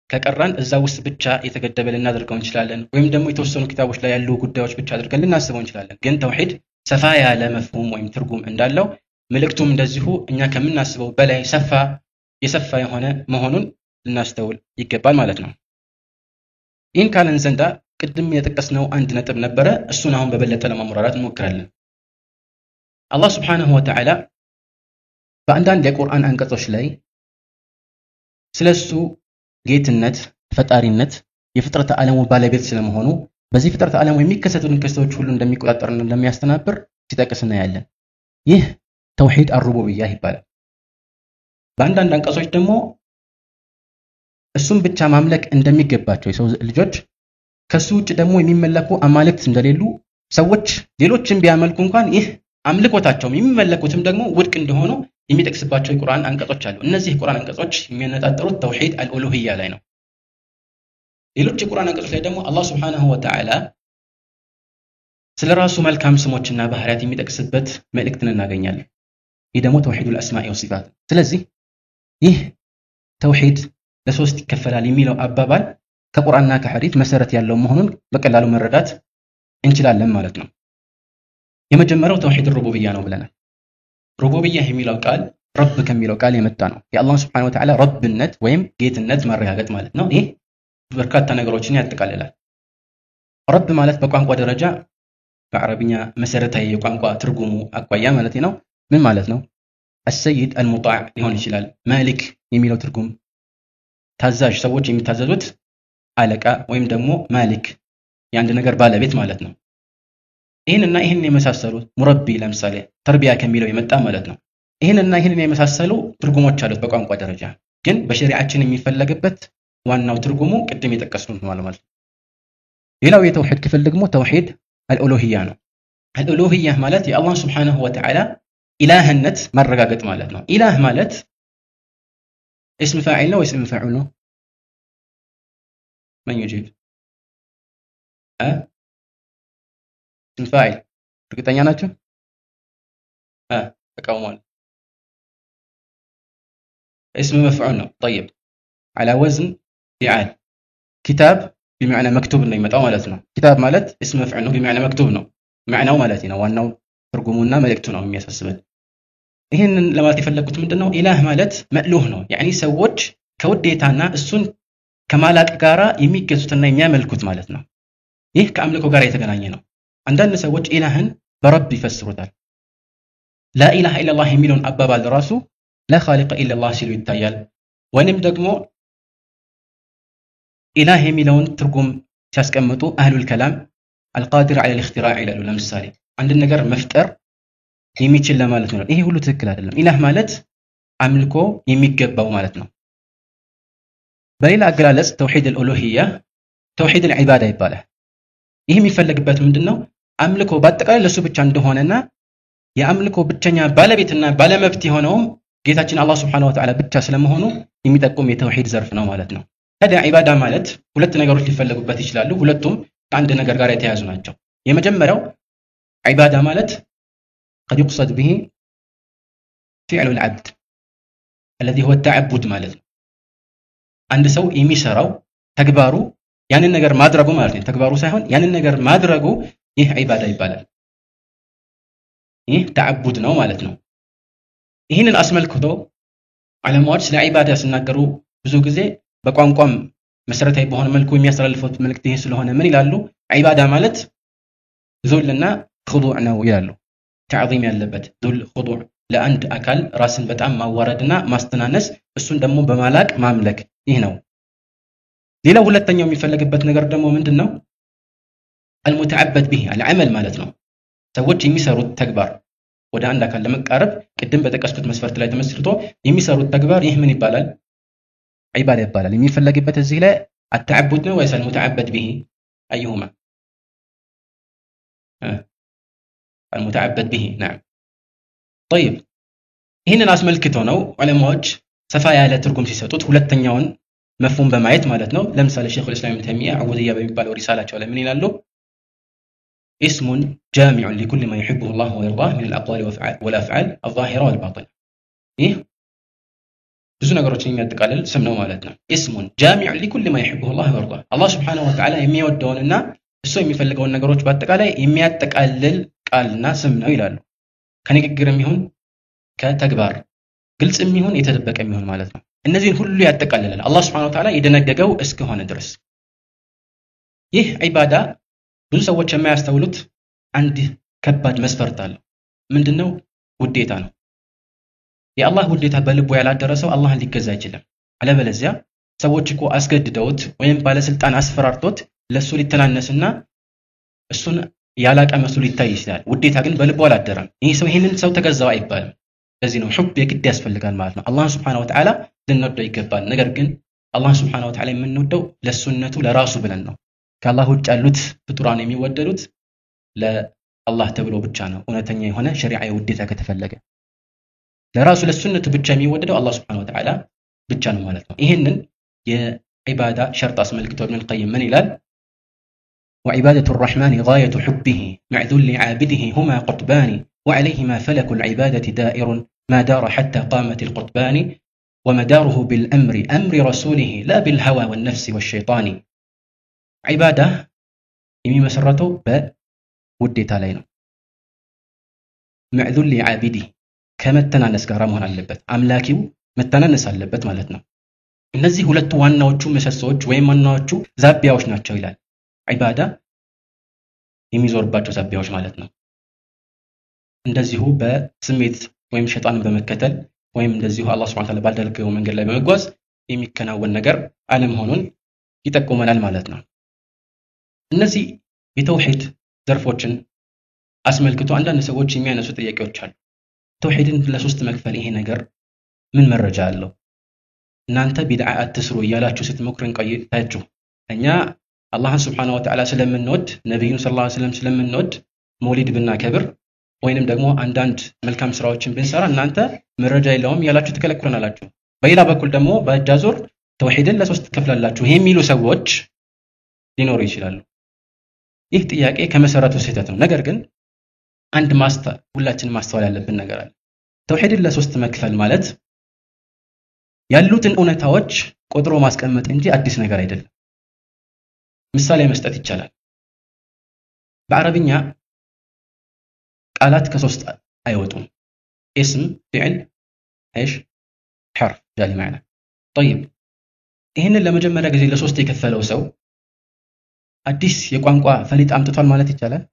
ከቀራን እዛ ውስጥ ብቻ የተገደበ ልናደርገው እንችላለን፣ ወይም ደግሞ የተወሰኑ ኪታቦች ላይ ያሉ ጉዳዮች ብቻ አድርገን ልናስበው እንችላለን። ግን ተውሂድ ሰፋ ያለ መፍሁም ወይም ትርጉም እንዳለው መልእክቱም እንደዚሁ እኛ ከምናስበው በላይ የሰፋ የሆነ መሆኑን ልናስተውል ይገባል ማለት ነው። ይህን ካለን ዘንዳ ቅድም የጠቀስነው አንድ ነጥብ ነበረ፣ እሱን አሁን በበለጠ ለማብራራት እንሞክራለን። አላህ ሱብሓነሁ ወተዓላ በአንዳንድ የቁርአን አንቀጾች ላይ ስለሱ ጌትነት፣ ፈጣሪነት፣ የፍጥረተ ዓለሙ ባለቤት ስለመሆኑ በዚህ ፍጥረተ ዓለሙ የሚከሰቱትን ክስተቶች ሁሉ እንደሚቆጣጠርና እንደሚያስተናብር ሲጠቅስ እናያለን። ይህ ተውሂድ አልሩቡብያ ይባላል። በአንዳንድ አንቀጾች ደግሞ እሱን ብቻ ማምለክ እንደሚገባቸው የሰው ልጆች ከሱ ውጭ ደግሞ የሚመለኩ አማልክት እንደሌሉ ሰዎች ሌሎችን ቢያመልኩ እንኳን ይህ አምልኮታቸውም የሚመለኩትም ደግሞ ውድቅ እንደሆኑ የሚጠቅስባቸው የቁርአን አንቀጾች አሉ። እነዚህ የቁርአን አንቀጾች የሚያነጣጥሩት ተውሂድ አልኡሉሂያ ላይ ነው። ሌሎች የቁርአን አንቀጾች ላይ ደግሞ አላህ ሱብሓነሁ ወተዓላ ስለ ራሱ መልካም ስሞችና ባህሪያት የሚጠቅስበት መልእክትን እናገኛለን። ይህ ደግሞ ተውሂዱል አስማኢ ወሲፋት። ስለዚህ ይህ ተውሂድ ለሶስት ይከፈላል የሚለው አባባል ከቁርአንና ከሐዲስ መሰረት ያለው መሆኑን በቀላሉ መረዳት እንችላለን ማለት ነው። የመጀመሪያው ተውሂድ ሩቡብያ ነው ብለናል። ሩቡብያ የሚለው ቃል ረብ ከሚለው ቃል የመጣ ነው። የአላህ ሱብሓነሁ ወተዓላ ረብነት ወይም ጌትነት ማረጋገጥ ማለት ነው። ይህ በርካታ ነገሮችን ያጠቃልላል። ረብ ማለት በቋንቋ ደረጃ በአረብኛ መሰረታዊ የቋንቋ ትርጉሙ አኳያ ማለት ነው ምን ማለት ነው? አሰይድ አልሙጣዕ ሊሆን ይችላል። ማሊክ የሚለው ትርጉም ታዛዥ፣ ሰዎች የሚታዘዙት አለቃ ወይም ደግሞ ማሊክ የአንድ ነገር ባለቤት ማለት ነው። ይህንና ይህንን የመሳሰሉ ሙረቢ ለምሳሌ ተርቢያ ከሚለው የመጣ ማለት ነው። ይህንና ይህንን የመሳሰሉ ትርጉሞች አሉት በቋንቋ ደረጃ። ግን በሸሪዓችን የሚፈለግበት ዋናው ትርጉሙ ቅድም የጠቀስኩት ማለት ነው። ሌላው የተውሂድ ክፍል ደግሞ ተውሂድ አልኡሉሂያ ነው። አልኡሉሂያ ማለት የአላህ ሱብሓነሁ ወተዓላ ኢላህነት ማረጋገጥ ማለት ነው። ኢላህ ማለት እስም ፋዒል ነው ወይስ እስም መፍዑል ነው? መን ዩጂብ? እስም ፋዒል። እርግጠኛ ናቸው? ተቃውሟል። እስም መፍዑል ነው። ጠይብ ዐላ ወዝን ፊዓል። ኪታብ ቢመዕና መክቱብ ነው የሚመጣው ማለት ነው። ኪታብ ማለት እስም መፍዑል ነው፣ ቢመዕና መክቱብ ነው መዕናው ማለት ነው። ዋናው ትርጉሙና መልእክቱ ነው የሚያሳስበን። ይህንን ለማለት የፈለግኩት ምንድነው? ኢላህ ማለት መእሉህ ነው። ያኒ ሰዎች ከውዴታና እሱን ከማላቅ ጋራ የሚገዙትና የሚያመልኩት ማለት ነው። ይህ ከአምልኮ ጋር የተገናኘ ነው። አንዳንድ ሰዎች ኢላህን በረብ ይፈስሩታል። ላኢላሃ ኢለላህ የሚለውን አባባል ራሱ ላ ኻሊቀ ኢለላህ ሲሉ ይታያል። ወይንም ደግሞ ኢላህ የሚለውን ትርጉም ሲያስቀምጡ አህሉል ከላም አልቃዲር ዐለል ኢኽቲራዕ ይላሉ። ለምሳሌ አንድን ነገር መፍጠር የሚችል ለማለት ነው። ይሄ ሁሉ ትክክል አይደለም። ኢላህ ማለት አምልኮ የሚገባው ማለት ነው። በሌላ አገላለጽ ተውሂድ አልኡሉሂያ ተውሂድ العبادة ይባላል። ይህ የሚፈለግበት ምንድነው? አምልኮ በአጠቃላይ ለሱ ብቻ እንደሆነና የአምልኮ ብቸኛ ባለቤትና ባለመብት የሆነውም ጌታችን አላህ Subhanahu Wa Ta'ala ብቻ ስለመሆኑ የሚጠቁም የተውሂድ ዘርፍ ነው ማለት ነው። ታዲያ ዒባዳ ማለት ሁለት ነገሮች ሊፈለጉበት ይችላሉ። ሁለቱም ከአንድ ነገር ጋር የተያያዙ ናቸው። የመጀመሪያው ዒባዳ ማለት قد يقصد به فعل العبد الذي هو التعبد ማለት ነው። አንድ ሰው የሚሰራው ተግባሩ ያንን ነገር ማድረጉ ማለት ነው። ተግባሩ ሳይሆን ያንን ነገር ማድረጉ ይህ ዒባዳ ይባላል። ይህ ተዓቡድ ነው ማለት ነው። ይህንን አስመልክቶ ዑለማዎች ስለ ዒባዳ ሲናገሩ ብዙ ጊዜ በቋንቋም መሰረታዊ በሆነ መልኩ የሚያስተላልፉት መልእክት ይህ ስለሆነ ምን ይላሉ? ዒባዳ ማለት ዙልና ኹዱዕ ነው ይላሉ። ተዕዚም ያለበት ዙል ኹዱዕ፣ ለአንድ አካል ራስን በጣም ማዋረድና ማስተናነስ፣ እሱን ደግሞ በማላቅ ማምለክ ይህ ነው። ሌላው ሁለተኛው የሚፈለግበት ነገር ደግሞ ምንድነው? المتعبد به العمل ማለት ነው። ሰዎች የሚሰሩት ተግባር ወደ አንድ አካል ለመቃረብ ቅድም በጠቀስኩት መስፈርት ላይ ተመስርቶ የሚሰሩት ተግባር ይህ ምን ይባላል? ዒባዳ ይባላል። የሚፈለግበት እዚህ ላይ التعبد ነው ወይስ المتعبد به? ايهما؟ المتعبد به نعم. طيب ይህንን አስመልክቶ ነው ዑለማዎች ሰፋ ያለ ትርጉም ሲሰጡት ሁለተኛውን መፍሁም በማየት ማለት ነው። ለምሳሌ ሼኹል ኢስላም ኢብኑ ተይሚያ ዑቡድያ በሚባለው ሪሳላቸው ላይ ምን ይላሉ? اسم جامع لكل ما يحبه الله ويرضاه من الأقوال والأفعال الظاهرة والباطنة. ይህ ብዙ ነገሮችን የሚያጠቃልል ስም ነው ማለት ነው። اسم جامع لكل ما يحبه الله ويرضاه አላህ سبحانه وتعالى የሚወደውንና እሱ የሚፈልገውን ነገሮች በአጠቃላይ የሚያጠቃልል ቃልና ስም ነው ይላሉ። ከንግግርም ይሁን ከተግባር ግልጽም ይሁን የተደበቀም ይሁን ማለት ነው። እነዚህን ሁሉ ያጠቃልላል አላህ Subhanahu Wa Ta'ala የደነገገው እስከሆነ ድረስ። ይህ ዒባዳ ብዙ ሰዎች የማያስተውሉት አንድ ከባድ መስፈርት አለው። ምንድነው? ውዴታ ነው። የአላህ ውዴታ በልቡ ያላደረሰው አላህን ሊገዛ አይችልም። አለበለዚያ ሰዎች እኮ አስገድደውት ወይም ባለስልጣን አስፈራርቶት ለሱ ሊተናነስና እሱን ያላቀ መስሎ ሊታይ ይችላል። ውዴታ ግን በልቡ አላደረም። ይህ ሰው ይሄንን ሰው ተገዛው አይባልም። ለዚህ ነው ሑብ የግድ ያስፈልጋል ማለት ነው። አላህ Subhanahu Wa Ta'ala ልንወደው ይገባል። ነገር ግን አላህ Subhanahu Wa Ta'ala የምንወደው ለሱነቱ ለራሱ ብለን ነው። ከአላህ ውጭ ያሉት ፍጡራን የሚወደዱት ለአላህ ተብሎ ብቻ ነው። እውነተኛ የሆነ ሸሪዓዊ ውዴታ ከተፈለገ ለራሱ ለሱነቱ ብቻ የሚወደደው አላህ Subhanahu Wa Ta'ala ብቻ ነው ማለት ነው። ይሄንን የዒባዳ ሸርጥ አስመልክቶ ኢብኑ አልቀይም ምን ይላል? وعبادة الرحمن غاية حبه مع ذل عابده هما قطبان وعليهما فلك العبادة دائر ما دار حتى قامت القطبان ومداره بالأمر أمر رسوله لا بالهوى والنفس والشيطان. عبادة የሚመሰረተው በውዴታ ላይ ነው። مع ذل عابده ከመተናነስ ጋር መሆን አለበት። አምላኪው መተናነስ አለበት ማለት ነው። እነዚህ ሁለቱ ዋናዎቹ ምሰሶዎች ወይም ዋናዎቹ ዛቢያዎች ናቸው ይላል። ዒባዳ የሚዞርባቸው ዛቢያዎች ማለት ነው። እንደዚሁ በስሜት ወይም ሸይጣንን በመከተል ወይም እንደዚሁ አላህ Subhanahu Wa Ta'ala ባልደረገው መንገድ ላይ በመጓዝ የሚከናወን ነገር አለመሆኑን ይጠቁመናል ማለት ነው። እነዚህ የተውሂድ ዘርፎችን አስመልክቶ አንዳንድ ሰዎች የሚያነሱ ጥያቄዎች አሉ። ተውሂድን ለሶስት መክፈል ይሄ ነገር ምን መረጃ አለው? እናንተ ቢድዓ አትስሩ እያላችሁ ስትሞክሩን ቆይታችሁ እኛ አላህን Subhanahu Wa Ta'ala ስለምንወድ ነብዩን ሰለላሁ ዐለይሂ ወሰለም ስለምንወድ መውሊድ ብናከብር ወይንም ደግሞ አንዳንድ መልካም ስራዎችን ብንሰራ እናንተ መረጃ የለውም ያላችሁ ትከለክሉናላችሁ። በሌላ በኩል ደግሞ በእጃዞር ተውሂድን ለሶስት ትከፍላላችሁ የሚሉ ሰዎች ሊኖሩ ይችላሉ። ይህ ጥያቄ ከመሰረቱ ስህተት ነው። ነገር ግን አንድ ሁላችንም ማስተዋል ያለብን ነገር አለ። ተውሂድን ለሶስት መክፈል ማለት ያሉትን እውነታዎች ቆጥሮ ማስቀመጥ እንጂ አዲስ ነገር አይደለም። ምሳሌ መስጠት ይቻላል። በአረብኛ ቃላት ከሶስት አይወጡም። اسم فعل ايش حرف جالي معنا. طيب ይህንን ለመጀመሪያ ጊዜ ለሶስት የከፈለው ሰው አዲስ የቋንቋ ፈሊጥ አምጥቷል ማለት ይቻላል?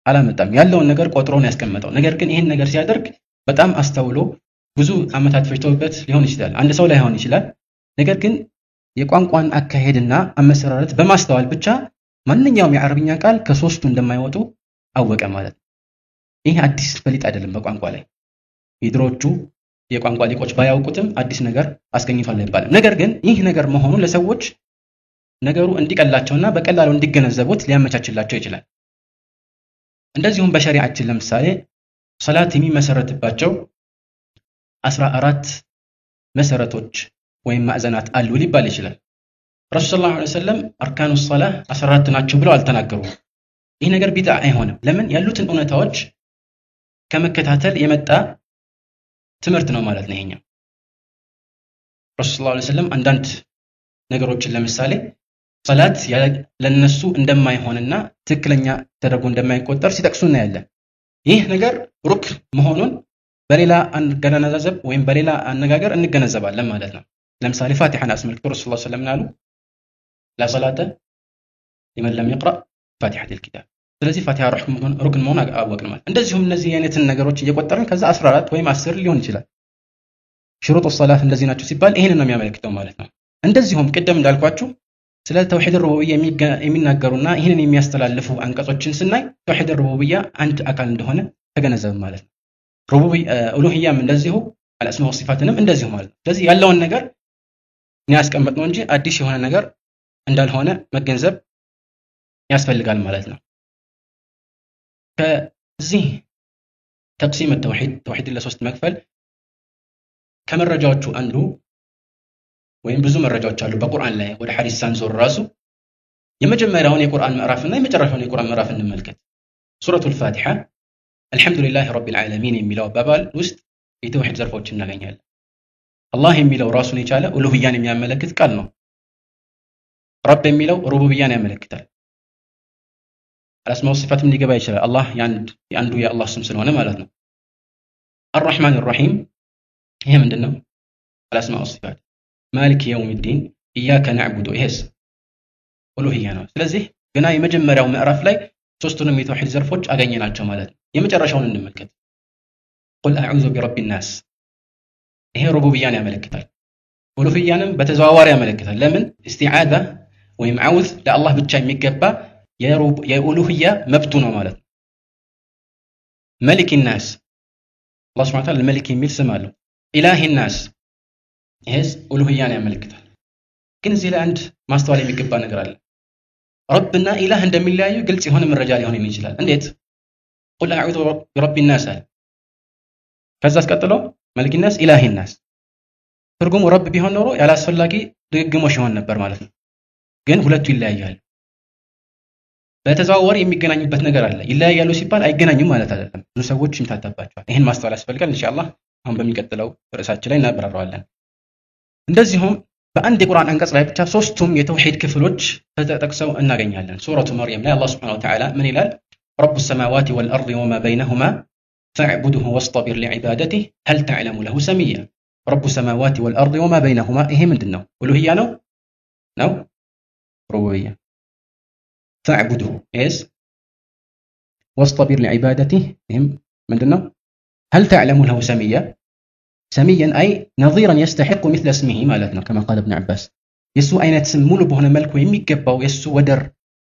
አላመጣም። ያለውን ነገር ቆጥሮ ነው ያስቀመጠው። ነገር ግን ይህን ነገር ሲያደርግ በጣም አስተውሎ ብዙ አመታት ፈጅቶበት ሊሆን ይችላል። አንድ ሰው ላይሆን ይችላል። ነገር ግን የቋንቋን አካሄድና አመሰራረት በማስተዋል ብቻ ማንኛውም የአረብኛ ቃል ከሶስቱ እንደማይወጡ አወቀ ማለት ነው። ይህ አዲስ ፈሊጥ አይደለም። በቋንቋ ላይ የድሮቹ የቋንቋ ሊቆች ባያውቁትም አዲስ ነገር አስገኝቷል አይባልም። ነገር ግን ይህ ነገር መሆኑ ለሰዎች ነገሩ እንዲቀላቸውና በቀላሉ እንዲገነዘቡት ሊያመቻችላቸው ይችላል። እንደዚሁም በሸሪዓችን ለምሳሌ ሰላት የሚመሰረትባቸው 14 መሰረቶች ወይም ማዕዘናት አሉ ሊባል ይችላል። ረሱል ሰለላሁ ዐለይሂ ወሰለም አርካኑ ሰላህ 14 ናቸው ብለው አልተናገሩም። ይህ ነገር ቢድዓ አይሆንም። ለምን? ያሉትን እውነታዎች ከመከታተል የመጣ ትምህርት ነው ማለት ነው። ይሄኛው ረሱል ሰለላሁ ዐለይሂ ወሰለም አንዳንድ ነገሮችን ለምሳሌ ሰላት ለነሱ እንደማይሆንና ትክክለኛ ተደርጎ እንደማይቆጠር ሲጠቅሱ እናያለን። ይህ ነገር ሩክን መሆኑን በሌላ አገናዘብ ወይም በሌላ አነጋገር እንገነዘባለን ማለት ነው። ለምሳሌ ፋቲሃን አስመልክቶ ረሱል ሰለላሁ ዐለይሂ ወሰለም አሉ ላ ሰላተ ሊመን ለም ይቅራ ፋቲሐተል ኪታብ። ስለዚህ ፋቲሃ ሩክን መሆኑን አወቅን ማለት። እንደዚሁም እነዚህ አይነትን ነገሮች እየቆጠርን ከዛ 14 ወይም 10 ሊሆን ይችላል። ሽሩጥ ሰላት እንደዚህ ናቸው ሲባል ይሄንን ነው የሚያመለክተው ማለት ነው። እንደዚሁም ቅድም እንዳልኳችሁ ስለ ተውሂድ ሩቡቢያ የሚናገሩና ይሄንን የሚያስተላልፉ አንቀጾችን ስናይ ተውሂድ ሩቡቢያ አንድ አካል እንደሆነ ተገነዘብን ማለት ነው። ሩቡቢያ ኡሉሂያም እንደዚሁ አልአስማ ወሲፋትንም እንደዚሁ ማለት ነው። ስለዚህ ያለውን ነገር እኛ ያስቀመጥነው እንጂ አዲስ የሆነ ነገር እንዳልሆነ መገንዘብ ያስፈልጋል ማለት ነው። ከዚህ ተቅሲም ተውሂድ ተውሂድን ለሶስት መክፈል ከመረጃዎቹ አንዱ ወይም ብዙ መረጃዎች አሉ በቁርአን ላይ ወደ ሐዲስ ሳንዞር ራሱ የመጀመሪያውን የቁርአን ምዕራፍና የመጨረሻውን የቁርአን ምዕራፍ እንመልከት። ሱረቱል ፋቲሃ አልሐምዱሊላሂ ረቢል ዓለሚን የሚለው አባባል ውስጥ የተውሂድ ዘርፎች እናገኛለን። አላህ የሚለው ራሱን የቻለ ኡሉሂያን የሚያመለክት ቃል ነው። ረብ የሚለው ሩቡቢያን ያመለክታል። አልአስማ ወሲፋትም ሊገባ ይችላል። አላህ የአንዱ የአላህ ስም ስለሆነ ማለት ነው። አርራህማን አርራሂም ይሄ ምንድነው? አልአስማ ወሲፋት። ማሊክ የውሚዲን ኢያከ ነዕቡዱ ይሄስ ኡሉሂያ ነው። ስለዚህ ገና የመጀመሪያው ምዕራፍ ላይ ሶስቱንም የተውሂድ ዘርፎች አገኘናቸው ማለት ነው። የመጨረሻውን እንመልከት። ቁል አዑዙ ቢረቢ ናስ ይሄ ሩቡቢያን ያመለክታል። ኡሉሂያንም በተዘዋዋሪ ያመለክታል። ለምን? ኢስቲዓዛ ወይም አውዝ ለአላህ ብቻ የሚገባ የኡሉሂያ መብቱ ነው ማለት ነው። መሊክ ናስ አላህ ሱብሓነሁ ወተዓላ መሊክ የሚል ስም አለው። ኢላሂ ናስ ይሄስ ኡሉሂያን ያመለክታል። ግን እዚህ ላይ አንድ ማስተዋል የሚገባ ነገር አለ። ረብና ኢላህ እንደሚለያዩ ግልጽ የሆነ መረጃ ሊሆን ይችላል። እንዴት? ቁል አዑዙ ቢረቢ ናስ አለ። ከዛ አስቀጥሎ መሊክ ናስ፣ ኢላሂ ናስ። ትርጉሙ ረብ ቢሆን ኖሮ ያላስፈላጊ ድግግሞሽ ይሆን ነበር ማለት ነው። ግን ሁለቱ ይለያያሉ። በተዘዋዋሪ የሚገናኙበት ነገር አለ። ይለያያሉ ሲባል አይገናኙም ማለት አይደለም። ብዙ ሰዎች ይምታታባቸዋል። ይሄን ማስተዋል ያስፈልጋል። ኢንሻአላህ አሁን በሚቀጥለው ርዕሳችን ላይ እናብራራዋለን። እንደዚሁም በአንድ የቁርአን አንቀጽ ላይ ብቻ ሶስቱም የተውሂድ ክፍሎች ተጠቅሰው እናገኛለን። ሱረቱ መርየም ላይ አላህ ሱብሓነሁ ወተዓላ ምን ይላል? ረቡ ሰማዋቲ ወልአርዲ ወማ በይነሁማ ፈዕቡድሁ ወስጠቢር ሊዒባደቲህ ሀል ተዕለሙ ለሁ ሰሚያ። ረቡ ሰማዋቲ ወልአርዲ ወማ በይነሁማ ይሄ ምንድን ነው? ኡሉሂያ ነው ነው ሩቡቢያ። ፈዕቡድሁ ይሄስ ወስጠቢር ሊዒባደቲህ ይሄም ምንድን ነው? ሀል ተዕለሙ ለሁ ሰሚያ ሰሚያን አይ ነዚራን የስተሒቁ ሚስለ እስሚሂ ማለት ነው። ከማ ቃለ ኢብኑ ዐባስ የሱ አይነት ስም ሙሉ በሆነ መልኩ የሚገባው የሱ ወደር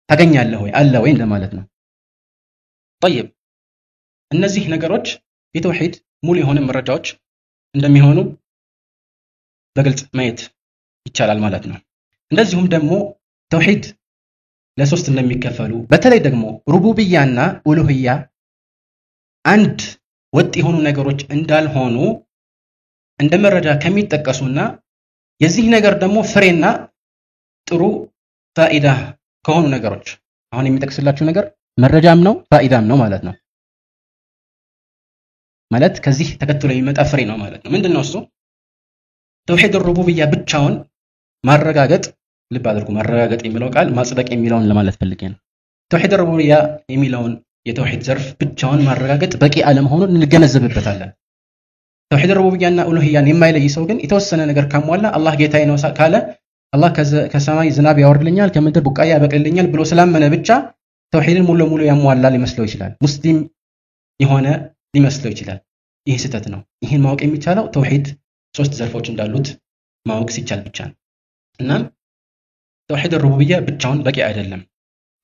ታገኛለህ ወይ አለ ወይ እንደማለት ነው። ጠይብ እነዚህ ነገሮች የተውሂድ ሙሉ የሆነ መረጃዎች እንደሚሆኑ በግልጽ ማየት ይቻላል ማለት ነው። እንደዚሁም ደግሞ ተውሂድ ለሶስት እንደሚከፈሉ በተለይ ደግሞ ሩቡቢያና ኡሉሂያ አንድ ወጥ የሆኑ ነገሮች እንዳልሆኑ እንደ መረጃ ከሚጠቀሱና የዚህ ነገር ደግሞ ፍሬና ጥሩ ፋኢዳ ከሆኑ ነገሮች አሁን የሚጠቅስላችሁ ነገር መረጃም ነው ፋኢዳም ነው ማለት ነው። ማለት ከዚህ ተከትሎ የሚመጣ ፍሬ ነው ማለት ነው። ምንድነው እሱ? ተውሂድ ሩቡቢያ ብቻውን ማረጋገጥ፣ ልብ አድርጉ፣ ማረጋገጥ የሚለው ቃል ማጽደቅ የሚለውን ለማለት ፈልጌ ነው። ተውሂድ ሩቡቢያ የሚለውን የተውሂድ ዘርፍ ብቻውን ማረጋገጥ በቂ አለመሆኑን እንገነዘብበታለን። ተውሂድ ሩቡቢያና ኡሉሂያን የማይለይ ሰው ግን የተወሰነ ነገር ካሟላ አላህ ጌታዬ ነው ካለ አላህ ከሰማይ ዝናብ ያወርድልኛል ከምድር ቡቃያ ያበቅልልኛል ብሎ ስላመነ ብቻ ተውሂድን ሙሉ ለሙሉ ያሟላ ሊመስለው ይችላል። ሙስሊም የሆነ ሊመስለው ይችላል። ይህ ስህተት ነው። ይህን ማወቅ የሚቻለው ተውሂድ ሶስት ዘርፎች እንዳሉት ማወቅ ሲቻል ብቻ ነው። እናም ተውሂድ ሩቡቢያ ብቻውን በቂ አይደለም።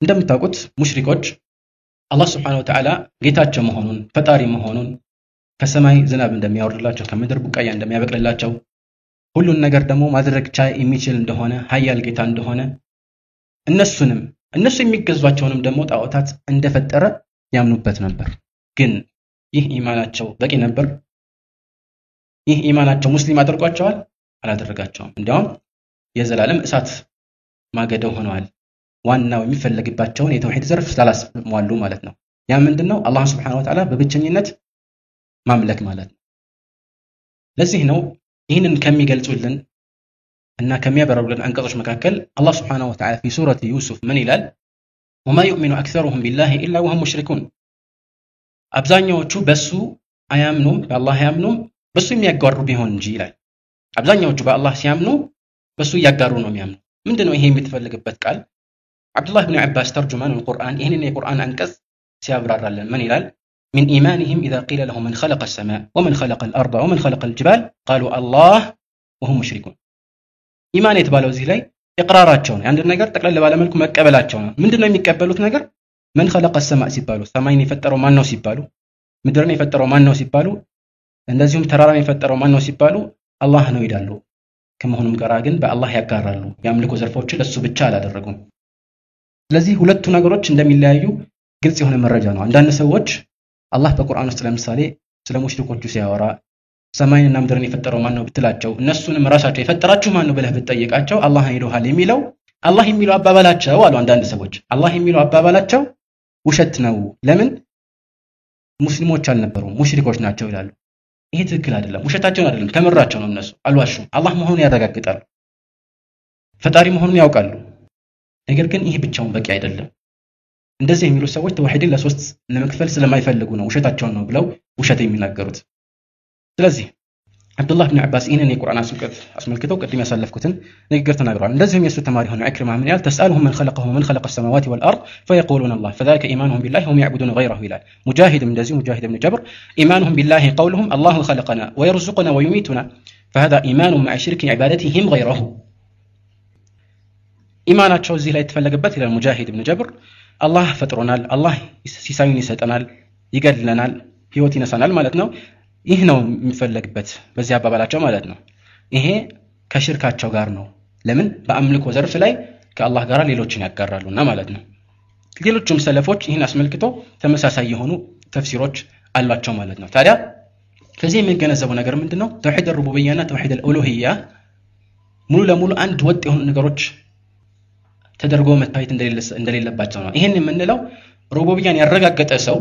እንደምታውቁት ሙሽሪኮች አላህ Subhanahu Wa Ta'ala ጌታቸው መሆኑን ፈጣሪ መሆኑን ከሰማይ ዝናብ እንደሚያወርድላቸው ከምድር ቡቃያ እንደሚያበቅልላቸው ሁሉን ነገር ደግሞ ማድረግ ቻይ የሚችል እንደሆነ ኃያል ጌታ እንደሆነ እነሱንም እነሱ የሚገዟቸውንም ደግሞ ጣዖታት እንደፈጠረ ያምኑበት ነበር። ግን ይህ ኢማናቸው በቂ ነበር? ይህ ኢማናቸው ሙስሊም አድርጓቸዋል? አላደረጋቸውም። እንዲያውም የዘላለም እሳት ማገደው ሆነዋል። ዋናው የሚፈለግባቸውን የተውሂድ ዘርፍ ስላላስሟሉ ማለት ነው። ያ ምንድነው? አላህ Subhanahu Wa Ta'ala በብቸኝነት ማምለክ ማለት ነው። ለዚህ ነው ይህንን ከሚገልጹልን እና ከሚያበራሩልን አንቀጾች መካከል አላህ Subhanahu Wa Ta'ala في سورة يوسف ምን ይላል? وما يؤمن أكثرهم بالله إلا وهم مشركون። አብዛኛዎቹ በሱ አያምኑም፣ በአላህ አያምኑም፣ በሱ የሚያጋሩ ቢሆን እንጂ ይላል። አብዛኛዎቹ በአላህ ሲያምኑ በሱ እያጋሩ ነው የሚያምኑ። ምንድነው ይሄ የሚተፈልግበት ቃል? አብዱላህ ኢብኑ አባስ ተርጁማን القرآن ይህንን የቁርአን አንቀጽ ሲያብራራልን ምን ይላል? من إيمانهم إذا قيل لهم من خلق السماء ومن خلق الأرض ومن خلق الجبال قالوا الله وهم مشركون። ኢማን የተባለው እዚህ ላይ ኢቅራራቸው ነው። አንድ ነገር ጠቅለል ባለ መልኩ መቀበላቸው ነው። ምንድነው የሚቀበሉት ነገር? من خلق السماء ሲባሉ ሰማይን የፈጠረው ማን ነው ሲባሉ፣ ምድርን የፈጠረው ማን ነው ሲባሉ፣ እንደዚሁም ተራራን የፈጠረው ማን ነው ሲባሉ አላህ ነው ይላሉ። ከመሆኑም ጋር ግን በአላህ ያጋራሉ። የአምልኮ ዘርፎችን ለሱ ብቻ አላደረጉም። ስለዚህ ሁለቱ ነገሮች እንደሚለያዩ ግልጽ የሆነ መረጃ ነው። አንዳንድ ሰዎች አላህ በቁርአን ውስጥ ለምሳሌ ስለ ሙሽሪኮቹ ሲያወራ ሰማይንና ምድርን የፈጠረው ማን ነው ብትላቸው፣ እነሱንም ራሳቸው የፈጠራችሁ ማን ነው ብለህ ብትጠይቃቸው አላህ ይሉሃል የሚለው አላህ የሚለው አባባላቸው አሉ አንዳንድ ሰዎች። አላህ የሚለው አባባላቸው ውሸት ነው። ለምን? ሙስሊሞች አልነበሩም ሙሽሪኮች ናቸው ይላሉ። ይሄ ትክክል አይደለም። ውሸታቸውን አይደለም፣ ከምራቸው ነው። እነሱ አልዋሹም። አላህ መሆኑን ያረጋግጣሉ፣ ፈጣሪ መሆኑን ያውቃሉ። ነገር ግን ይሄ ብቻውን በቂ አይደለም። እንደዚህ የሚሉ ሰዎች ተውሂድን ለሶስት ለመክፈል ስለማይፈልጉ ነው ውሸታቸውን ነው ብለው ውሸት የሚናገሩት። ስለዚህ አብዱላህ ኢብኑ አባስ ይህንን የቁርአን አንቀጽ አስመልክተው ቅድም ያሳለፍኩትን ንግግር ተናግረዋል። እንደዚሁም የእሱ ተማሪ ሆነ ኢክሪማ ምን ይላል? ተስአሉሁም መን ኸለቀሁም ወመን ኸለቀ السماوات والأرض فيقولون الله فذلك إيمانهم بالله هم يعبدون غيره ይላል። ሙጃሂድም እንደዚሁ ሙጃሂድ ኢብኑ ጀብር إيمانهم بالله قولهم الله خلقنا ويرزقنا ويميتنا فهذا إيمان مع شرك عبادتهم غيره። ኢማናቸው እዚህ ላይ የተፈለገበት ይላል ሙጃሂድ ኢብኑ ጀብር አላህ ፈጥሮናል፣ አላህ ሲሳዩን ይሰጠናል፣ ይገድለናል፣ ህይወት ይነሳናል ማለት ነው። ይህ ነው የሚፈለግበት በዚህ አባባላቸው ማለት ነው። ይሄ ከሽርካቸው ጋር ነው። ለምን? በአምልኮ ዘርፍ ላይ ከአላህ ጋር ሌሎችን ያጋራሉና ማለት ነው። ሌሎችም ሰለፎች ይህን አስመልክቶ ተመሳሳይ የሆኑ ተፍሲሮች አሏቸው ማለት ነው። ታዲያ ከዚህ የሚገነዘበው ነገር ምንድነው? ተውሂድ الربوبية ተውሂድ الألوهية ሙሉ ለሙሉ አንድ ወጥ የሆኑ ነገሮች ተደርጎ መታየት እንደሌለባቸው ነው። ይሄን የምንለው ሩቡብያን ያረጋገጠ ሰው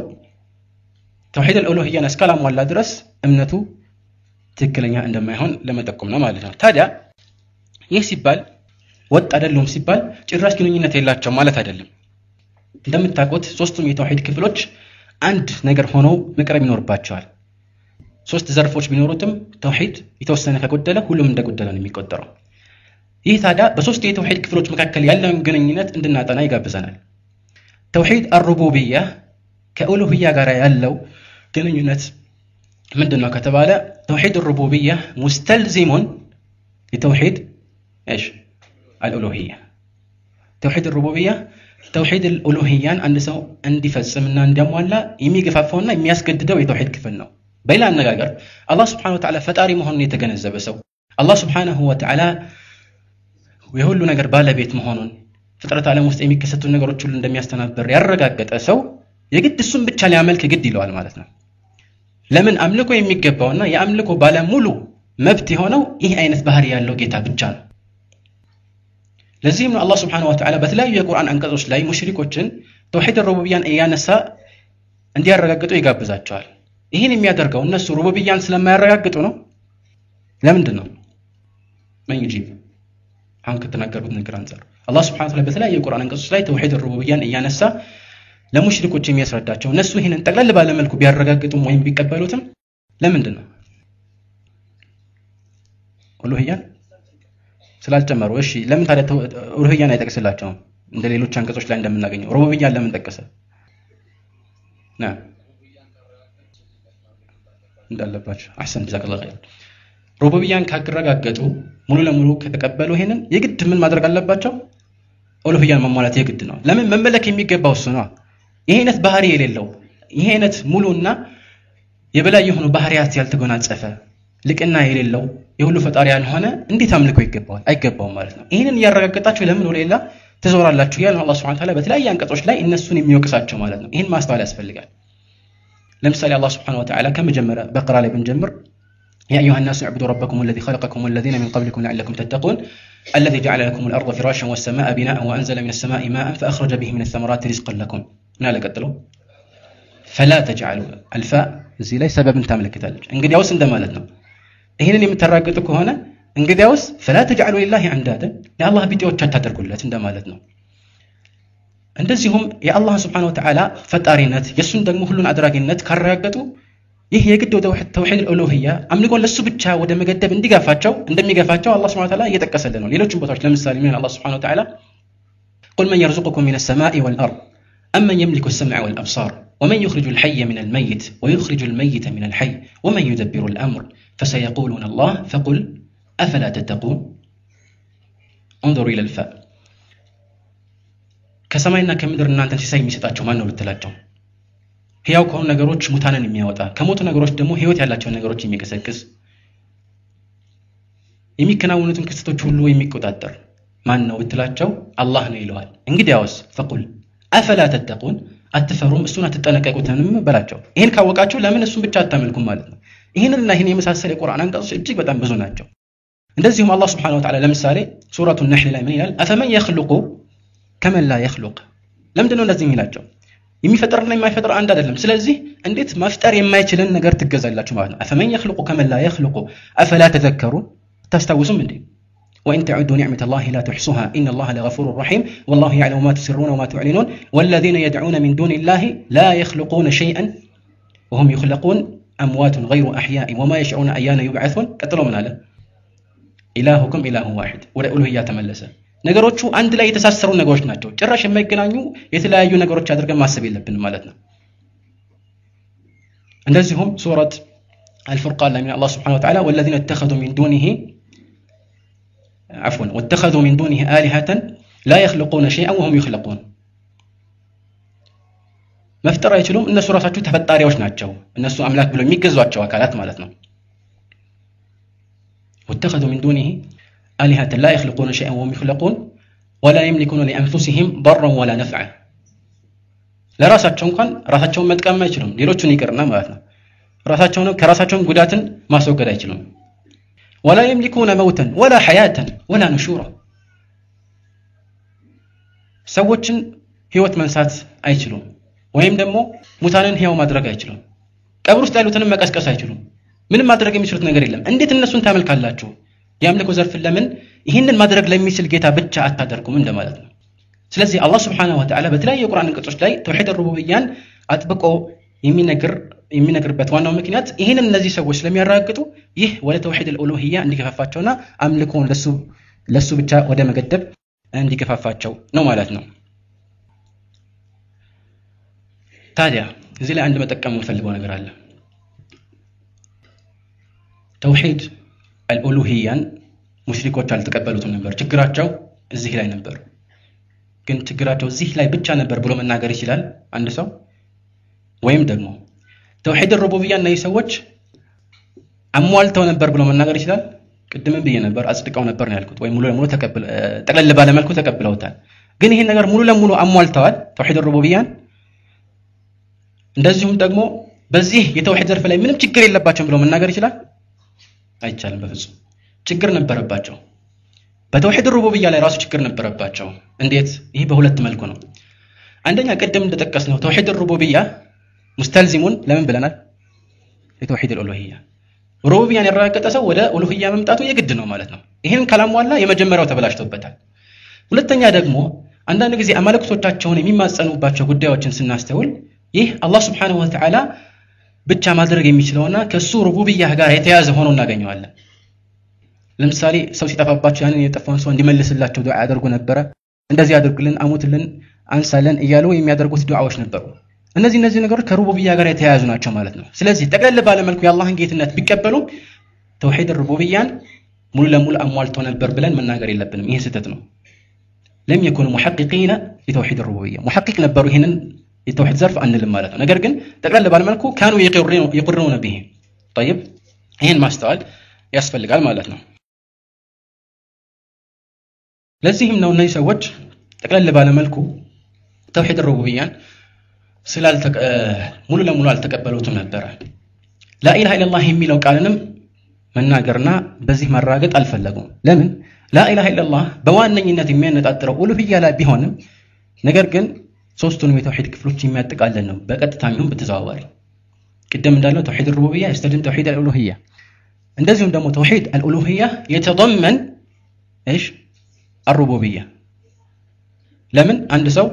ተውሂድ الألوهية እስካላሟላ ድረስ እምነቱ ትክክለኛ እንደማይሆን ለመጠቆም ነው ማለት ነው። ታዲያ ይህ ሲባል ወጥ አይደሉም ሲባል ጭራሽ ግንኙነት የላቸውም ማለት አይደለም። እንደምታውቁት ሶስቱም የተውሂድ ክፍሎች አንድ ነገር ሆነው መቅረብ ይኖርባቸዋል። ሶስት ዘርፎች ቢኖሩትም ተውሂድ የተወሰነ ከጎደለ ሁሉም እንደጎደለ ነው የሚቆጠረው። ይህ ታዲያ በሶስቱ የተውሂድ ክፍሎች መካከል ያለውን ግንኙነት እንድናጠና ይጋብዘናል። ተውሂድ الربوبية ከኡሉሂያ ጋር ያለው ግንኙነት ምንድነው ከተባለ ተውሂድ الربوبية مستلزم لتوحيد ايش الألوهية። ተውሂድ الربوبية ተውሂድ الألوهيان አንድ ሰው እንዲፈጽምና እንዲያሟላ የሚገፋፋውና የሚያስገድደው የተውሂድ ክፍል ነው። በሌላ አነጋገር አላህ Subhanahu Wa Ta'ala ፈጣሪ መሆኑን የተገነዘበ ሰው አላህ Subhanahu Wa Ta'ala የሁሉ ነገር ባለቤት መሆኑን ፍጥረት ዓለም ውስጥ የሚከሰቱ ነገሮች ሁሉ እንደሚያስተናብር ያረጋገጠ ሰው የግድ እሱን ብቻ ሊያመልክ ግድ ይለዋል ማለት ነው። ለምን? አምልኮ የሚገባውና የአምልኮ ባለሙሉ መብት የሆነው ይህ አይነት ባህሪ ያለው ጌታ ብቻ ነው። ለዚህም ነው አላህ Subhanahu Wa Ta'ala በተለያዩ የቁርአን አንቀጾች ላይ ሙሽሪኮችን ተውሂድ الربوبيان እያነሳ እንዲያረጋግጡ ይጋብዛቸዋል። ይህን የሚያደርገው እነሱ ሩቡብያን ስለማያረጋግጡ ነው። ለምንድን ነው? ማን ይጂብ? አሁን ከተናገርኩት ነገር አንፃር አላህ Subhanahu Wa Ta'ala በተለያዩ የቁርአን አንቀጾች ላይ ተውሂድ الربوبيان እያነሳ ለሙሽሪኮች የሚያስረዳቸው እነሱ ይህንን ጠቅለል ባለ መልኩ ቢያረጋግጡም ወይም ቢቀበሉትም ለምንድን ነው? ኡሉሂያን ስላልጨመሩ። እሺ ለምን ታዲያ ኡሉሂያን አይጠቅስላቸውም? እንደ ሌሎች አንቀጾች ላይ እንደምናገኘው ሩቡብያን ለምን ጠቀሰ? ና እንዳለባቸው አህሰን ጀዛከላሁ ኸይር። ሩቡብያን ካረጋገጡ ሙሉ ለሙሉ ከተቀበሉ ይሄንን የግድ ምን ማድረግ አለባቸው? ኡሉሂያን ማሟላት የግድ ነው። ለምን? መመለክ የሚገባው እሱ ነው። ይሄ አይነት ባህሪ የሌለው ይሄ አይነት ሙሉና የበላይ የሆኑ ባህሪያት ያልተጎናጸፈ ልቅና የሌለው የሁሉ ፈጣሪ ያልሆነ እንዴት አምልኮ ይገባዋል? አይገባውም ማለት ነው። ይሄንን እያረጋገጣችሁ ለምን ወደ ሌላ ትዞራላችሁ እያለ አላህ ሱብሓነሁ ወተዓላ በተለያየ አንቀጾች ላይ እነሱን የሚወቅሳቸው ማለት ነው። ይህን ማስተዋል ያስፈልጋል። ለምሳሌ አላህ ሱብሓነሁ ወተዓላ ከመጀመሪያ በቅራ ላይ ብንጀምር يا أيها الناس اعبدوا ربكم الذي خلقكم والذين من قبلكم لعلكم تتقون الذي جعل لكم الأرض فراشا والسماء بناء وأنزل من السماء ماء فأخرج به من الثمرات رزقا لكم ምን አለ ቀጥሎ فلا تجعلوا الفاء እዚህ ላይ ሰበብን ታመለክታለች። እንግዲያውስ እንደማለት ነው። ይህንን የምታራግጡ ከሆነ እንግዲያውስ فلا تجعلوا لله أندادا ለአላህ ቢጤዎች አታደርጉለት እንደማለት ነው። እንደዚሁም የአላህ ሱብሓነሁ ወተዓላ ፈጣሪነት የሱን ደግሞ ሁሉን አድራጊነት ካረጋገጡ ይህ የግድ ወደ ተውሂድ ኡሉሂያ አምልኮን ለሱ ብቻ ወደ መገደብ እንዲገፋቸው እንደሚገፋቸው አላህ ሱብሓነሁ ወተዓላ እየጠቀሰልን ነው። ሌሎችም ቦታዎች ለምሳሌ ምን አላህ ሱብሓነሁ ወተዓላ قل من يرزقكم من السماء والأرض أمن يملك السمع والأبصار ومن يخرج الحي من الميت ويخرج الميت من الحي ومن يدبر الأمر فسيقولون الله فقل أفلا تتقون انظروا إلى الفاء ከሰማይና ከምድር እናንተን ሲሳይ የሚሰጣቸው ማን ነው ብትላቸው ሕያው ከሆኑ ነገሮች ሙታንን የሚያወጣ ከሞቱ ነገሮች ደግሞ ሕይወት ያላቸውን ነገሮች የሚቀሰቅስ የሚከናወኑትን ክስተቶች ሁሉ የሚቆጣጠር ማን ነው ብትላቸው አላህ ነው ይለዋል። እንግዲያውስ ፈቁል አፈላ ተተቁን አትፈሩም እሱን አትጠነቀቁትንም በላቸው። ይህን ካወቃችሁ ለምን እሱን ብቻ አታመልኩም ማለት ነው። ይህንና ይህን የመሳሰለ የቁርአን አንቀጾች እጅግ በጣም ብዙ ናቸው። እንደዚሁም አላህ ሱብሓነሁ ወተዓላ ለምሳሌ ሱረቱ ነሕል ላይ ምን ይላል? አፈመን የኽሉቁ ከመን ላ የኽሉቅ። ለምንድን ነው እንደዚህ የሚላቸው? የሚፈጥርና የማይፈጥር አንድ አይደለም። ስለዚህ እንዴት መፍጠር የማይችልን ነገር ትገዛላችሁ ማለት ነው? አፈመን የኽሉቁ ከመን ላ የኽሉቁ አፈላ ተዘከሩን ታስታውሱም እንዴ? وإن تعدوا نعمة الله لا تحصوها إن الله لغفور رحيم والله يعلم ما تسرون وما تعلنون والذين يدعون من دون الله لا يخلقون شيئا وهم يخلقون أموات غير أحياء وما يشعرون أيان يبعثون قتلوا من هذا إلهكم إله واحد ወደ ኡሉሂያ ተመለሰ። ነገሮቹ አንድ ላይ የተሳሰሩ ነገሮች ናቸው። ጭራሽ የማይገናኙ የተለያዩ ነገሮች አድርገን ማሰብ የለብንም ማለት ነው። እንደዚሁም ሱረት አልፉርቃን ላይ አላህ ሱብሓነሁ ወተዓላ ወለዚነ اتخذوا من دونه عفوا واتخذوا من دونه آلهة لا يخلقون شيئا وهم يخلقون መፍጠር አይችሉም፣ እነሱ ራሳቸው ተፈጣሪዎች ናቸው። እነሱ አምላክ ብለው የሚገዟቸው አካላት ማለት ነው። واتخذوا من دونه آلهة لا يخلقون شيئا وهم يخلقون ولا يملكون لأنفسهم ضرا ولا نفعا ለራሳቸው እንኳን ራሳቸውን መጥቀም አይችሉም፣ ሌሎቹን ይቅርና ማለት ነው። ራሳቸውን ከራሳቸውን ጉዳትን ማስወገድ አይችሉም። ولا يملكون موتا ولا حياة ولا نشورا ሰዎችን ህይወት መንሳት አይችሉም፣ ወይም ደግሞ ሙታንን ህያው ማድረግ አይችሉም። ቀብር ውስጥ ያሉትንም መቀስቀስ አይችሉም። ምንም ማድረግ የሚችሉት ነገር የለም። እንዴት እነሱን ታመልካላችሁ? የአምልኮ ዘርፍን ለምን ይህንን ማድረግ ለሚችል ጌታ ብቻ አታደርጉም እንደማለት ነው። ስለዚህ አላህ ሱብሓነሁ ወተዓላ በተለያዩ የቁርአን አንቀጾች ላይ ተውሂድ ሩቡብያን አጥብቆ የሚነግርበት ዋናው ምክንያት ይህንን እነዚህ ሰዎች ስለሚያረጋግጡ ይህ ወደ ተውሂድ ኡሉሂያ እንዲገፋፋቸውና አምልኮን ለሱ ብቻ ወደ መገደብ እንዲገፋፋቸው ነው ማለት ነው። ታዲያ እዚህ ላይ አንድ መጠቀም የምፈልገው ነገር አለ። ተውሂድ አልኡሉሂያን ሙሽሪኮች አልተቀበሉትም ነበር። ችግራቸው እዚህ ላይ ነበር። ግን ችግራቸው እዚህ ላይ ብቻ ነበር ብሎ መናገር ይችላል አንድ ሰው? ወይም ደግሞ ተውሂድ ሩቡብያ እነዚህ ሰዎች አሟልተው ነበር ብሎ መናገር ይችላል? ቅድምም ብዬ ነበር፣ አጽድቀው ነበር ነው ያልኩት፣ ወይም ሙሉ ለሙሉ ጠቅለል ባለ መልኩ ተቀብለውታል። ግን ይሄን ነገር ሙሉ ለሙሉ አሟልተዋል ተውሂድ ሩቡብያን። እንደዚሁም ደግሞ በዚህ የተውሂድ ዘርፍ ላይ ምንም ችግር የለባቸውም ብሎ መናገር ይችላል? አይቻልም፣ በፍጹም። ችግር ነበረባቸው። በተውሂድ ሩቡብያ ላይ ራሱ ችግር ነበረባቸው። እንዴት? ይህ በሁለት መልኩ ነው። አንደኛ ቅድም እንደጠቀስነው ተውሂድ ሩቡብያ ሙስተልዚሙን ለምን ብለናል? ለተውሂድ ኡሉሂያ። ሩቡብያን ያረጋገጠ ሰው ወደ ኡሉሂያ መምጣቱ የግድ ነው ማለት ነው። ይህን ካላሟላ የመጀመሪያው ተበላሽቶበታል። ሁለተኛ ደግሞ አንዳንድ ጊዜ አማልክቶቻቸውን የሚማጸኑባቸው ጉዳዮችን ስናስተውል ይህ አላህ ሱብሓነሁ ወተዓላ ብቻ ማድረግ የሚችለውና ከሱ ሩቡብያ ጋር የተያዘ ሆኖ እናገኘዋለን። ለምሳሌ ሰው ሲጠፋባቸው ያንን የጠፋውን ሰው እንዲመልስላቸው ዱዓ ያደርጉ ነበረ። እንደዚህ አድርግልን፣ አሙትልን፣ አንሳለን እያሉ የሚያደርጉት ዱዓዎች ነበሩ። እነዚህ ነገሮች ከሩቡብያ ጋር የተያያዙ ናቸው ማለት ነው። ስለዚህ ጠቅለል ባለ መልኩ የአላህን ጌትነት ቢቀበሉም ተውሂድ ሩቡብያን ሙሉ ለሙሉ አሟልተው ነበር ብለን መናገር የለብንም። ይህ ስህተት ነው። ለም የኩኑ ሙሐቂቂነ ሊተውሂድ ሩቡብያ፣ ሙሐቂቅ ነበሩ ይህንን የተውሂድ ዘርፍ አንልም ማለት ነው። ነገር ግን ጠቅለል ባለ መልኩ ካኑ የቅሩነ ቢሂ። ጠይብ፣ ይህን ማስተዋል ያስፈልጋል ማለት ነው። ለዚህም ነው እነዚህ ሰዎች ጠቅለል ባለ መልኩ ተውሂድ ሩቡቢያን ሙሉ ለሙሉ አልተቀበሉትም ነበረ። ላኢላሃ ኢለላህ የሚለው ቃልንም መናገርና በዚህ ማራገጥ አልፈለጉም። ለምን? ላኢላሃ ኢለላህ በዋነኝነት የሚያነጣጥረው ኡሉሂያ ላይ ቢሆንም ነገር ግን ሶስቱንም የተውሂድ ክፍሎች የሚያጠቃልል ነው፣ በቀጥታም ይሁን በተዘዋዋሪ። ቅድም እንዳልነው ተውሂድ ሩቡቢያ يستلزم ተውሂድ አልኡሉሂያ፣ እንደዚሁም ደግሞ ተውሂድ አልኡሉሂያ የተضመን እሺ አልሩቡቢያ። ለምን? አንድ ሰው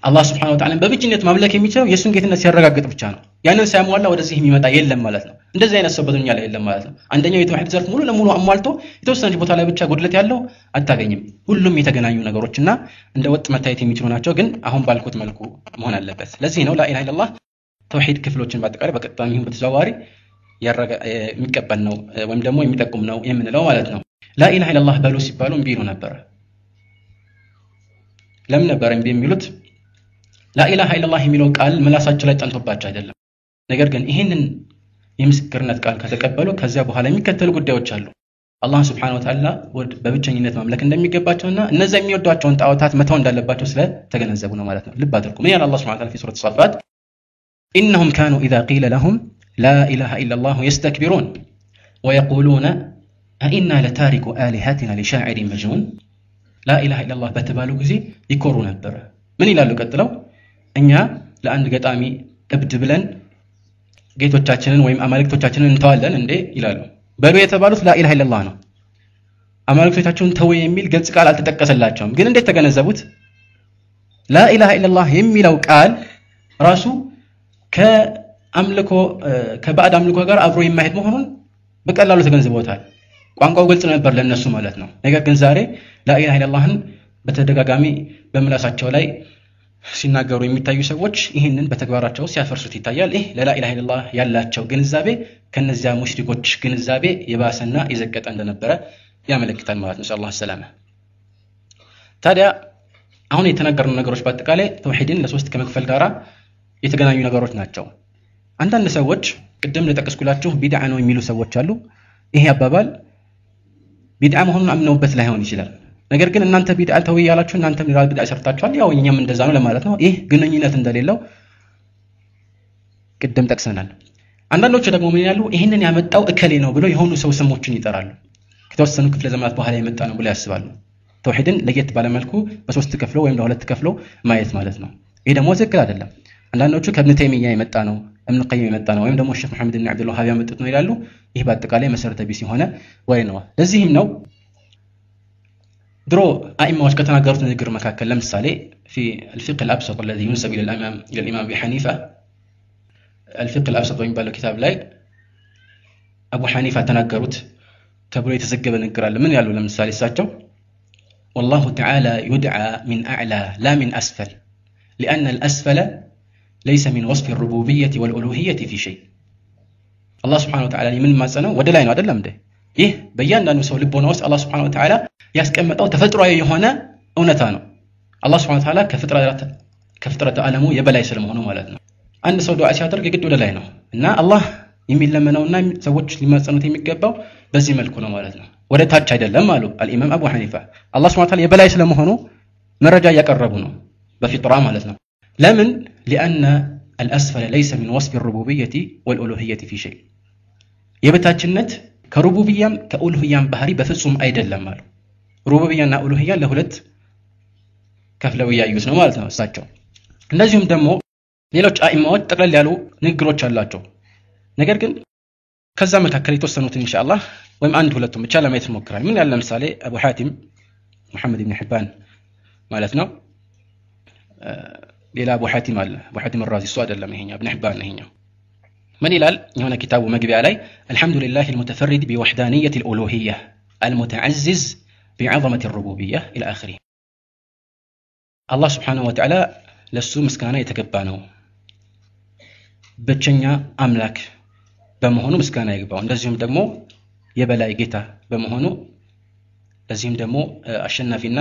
አላህ Subhanahu Wa Ta'ala በብቸኝነት ማምለክ የሚችለው የሱን ጌትነት ሲያረጋግጥ ብቻ ነው። ያንን ሳያሟላ ወደዚህ የሚመጣ የለም ማለት ነው። እንደዚህ አይነት ሰው በዱንያ ላይ የለም ማለት ነው። አንደኛው የተውሂድ ዘርፍ ሙሉ ለሙሉ አሟልቶ የተወሰነች ቦታ ላይ ብቻ ጉድለት ያለው አታገኝም። ሁሉም የተገናኙ ነገሮችና እንደ ወጥ መታየት የሚችሉ ናቸው። ግን አሁን ባልኩት መልኩ መሆን አለበት። ለዚህ ነው ላኢላሃ ኢለላህ ተውሂድ ክፍሎችን በአጠቃላይ በቀጥታም ይሁን በተዘዋዋሪ የሚቀበል ነው ወይም ደግሞ የሚጠቁም ነው የምንለው ማለት ነው። ላኢላሃ ኢለላህ በሉ ሲባሉ እምቢ ይሉ ነበር። ለምን ነበር እምቢ የሚሉት? ላኢላሃ ኢለላህ የሚለው ቃል ምላሳቸው ላይ ጠንቶባቸው አይደለም። ነገር ግን ይህንን የምስክርነት ቃል ከተቀበሉ ከዚያ በኋላ የሚከተሉ ጉዳዮች አሉ። አላህ Subhanahu Wa Ta'ala በብቸኝነት ማምለክ እንደሚገባቸውና እነዚያ የሚወዷቸውን ጣዖታት መተው እንዳለባቸው ስለተገነዘቡ ነው ማለት ነው። ልብ አድርጉ። ምን ያህል አላህ Subhanahu Wa Ta'ala في سورة الصافات إنهم كانوا إذا قيل لهم لا إله إلا الله يستكبرون ويقولون أئنا لتاركو آلهتنا لشاعر مجنون። ላኢላሃ ኢለላህ በተባሉ ጊዜ ይኮሩ ነበር። ምን ይላሉ ቀጥለው? እኛ ለአንድ ገጣሚ እብድ ብለን ጌቶቻችንን ወይም አማልክቶቻችንን እንተዋለን እንዴ ይላሉ። በሉ የተባሉት ላኢላሃ ኢለላህ ነው። አማልክቶቻችሁን ተው የሚል ግልጽ ቃል አልተጠቀሰላቸውም። ግን እንዴት ተገነዘቡት? ላኢላሃ ኢለላህ የሚለው ቃል ራሱ ከአምልኮ ከባዕድ አምልኮ ጋር አብሮ የማይሄድ መሆኑን በቀላሉ ተገንዝበውታል። ቋንቋው ግልጽ ነበር ለነሱ ማለት ነው። ነገር ግን ዛሬ ላኢላሃ ኢለላህን በተደጋጋሚ በምላሳቸው ላይ ሲናገሩ የሚታዩ ሰዎች ይህንን በተግባራቸው ሲያፈርሱት ይታያል። ይህ ለላኢላሃ ኢለላህ ያላቸው ግንዛቤ ከነዚያ ሙሽሪኮች ግንዛቤ የባሰና የዘቀጠ እንደነበረ ያመለክታል ማለት ነው። ሰለላሁ ዐለይሂ ወሰለም። ታዲያ አሁን የተናገርነው ነገሮች በአጠቃላይ ተውሂድን ለሶስት ከመክፈል ጋራ የተገናኙ ነገሮች ናቸው። አንዳንድ ሰዎች ቅድም ለጠቀስኩላችሁ ቢድዓ ነው የሚሉ ሰዎች አሉ። ይሄ አባባል ቢድዓ መሆኑን አምነውበት ላይሆን ይችላል። ነገር ግን እናንተ ቢድዓ ተው ያላችሁ እናንተም ሌላ ቢድዓ ሰርታችኋል፣ ያው እኛም እንደዛ ነው ለማለት ነው። ይህ ግንኙነት እንደሌለው ቅድም ጠቅሰናል። አንዳንዶቹ ደግሞ ምን ይላሉ? ይህንን ያመጣው እከሌ ነው ብለው የሆኑ ሰው ስሞችን ይጠራሉ። ከተወሰኑ ክፍለ ዘመናት በኋላ የመጣ ነው ብለው ያስባሉ። ተውሂድን ለየት ባለመልኩ በሶስት ከፍሎ ወይም ለሁለት ከፍሎ ማየት ማለት ነው። ይሄ ደግሞ ትክክል አይደለም። አንዳንዶቹ ከኢብኑ ተይሚያ የመጣ ነው፣ ኢብኑ ቀይም የመጣ ነው፣ ወይም ደግሞ ሼክ መሐመድ ኢብኑ አብዱል ወሃብ ያመጡት ነው ይላሉ። ይህ በአጠቃላይ መሰረተ ቢስ የሆነ ወሬ ነው። ለዚህም ነው ድሮ አኢማዎች ከተናገሩት ንግግር መካከል ለምሳሌ في الفقه الأبسط الذي ينسب إلى الإمام أبي حنيفة الفقه الأبسط በሚባለው ኪታብ ላይ አቡ ሐኒፋ ተናገሩት ተብሎ የተዘገበ ንግግር አለ። ምን ያሉ ለምሳሌ እሳቸው والله تعالى يدعى من أعلى لا من أسفل لأن الأسفل ليس من وصف الربوبية والألوهية في شيء። አላህ سبحانه وتعالى የምንማጸነው ወደ ላይ ነው አይደለም እንዴ? ይህ በእያንዳንዱ ሰው ልቦና ውስጥ አላህ سبحانه وتعالى ያስቀመጠው ተፈጥሯዊ የሆነ እውነታ ነው። አላህ سبحانه وتعالى ከፍጥረተ ዓለሙ የበላይ ስለመሆኑ ማለት ነው። አንድ ሰው ዱዓ ሲያደርግ የግድ ወደ ላይ ነው እና አላህ የሚለመነውና ሰዎች ሊማጸኑት የሚገባው በዚህ መልኩ ነው ማለት ነው፣ ወደ ታች አይደለም አሉ አልኢማም አቡ ሐኒፋ። አላህ سبحانه وتعالى የበላይ ስለመሆኑ መረጃ እያቀረቡ ነው በፊጥራ ማለት ነው። ለምን? لأن الأسفل ليس من وصف الربوبية والألوهية في شيء። የበታችነት ከሩቡብያም ከኡሉህያም ባህሪ በፍጹም አይደለም አሉ። ሩቡብያና ኡሉህያን ለሁለት ከፍለው እያዩት ነው ማለት ነው እሳቸው። እንደዚሁም ደግሞ ሌሎች አኢማዎች ጠቅለል ያሉ ንግግሮች አሏቸው። ነገር ግን ከዛ መካከል የተወሰኑትን ኢንሻአላህ ወይም አንድ ሁለቱን ብቻ ለማየት እንሞክራለን። ምን ያለ ለምሳሌ አቡ ሐቲም መሐመድ ኢብኑ ሒባን ማለት ነው። ሌላ አቡ ሐቲም አለ፣ አቡ ሐቲም አራዚ፣ እሱ አይደለም ይሄኛው፣ ኢብኑ ሒባን ነው ይሄኛው። ምን ይላል የሆነ ኪታቡ መግቢያ ላይ አልሐምዱሊላህ المتفرد بوحدانية الألوهية المتعزز بعظمة الربوبية إلى آخره። አላህ سبحانه وتعالى ለሱ ምስጋና የተገባ ነው፣ ብቸኛ አምላክ በመሆኑ ምስጋና ይግባው፣ እንደዚሁም ደግሞ የበላይ ጌታ በመሆኑ ለዚህም ደግሞ አሸናፊና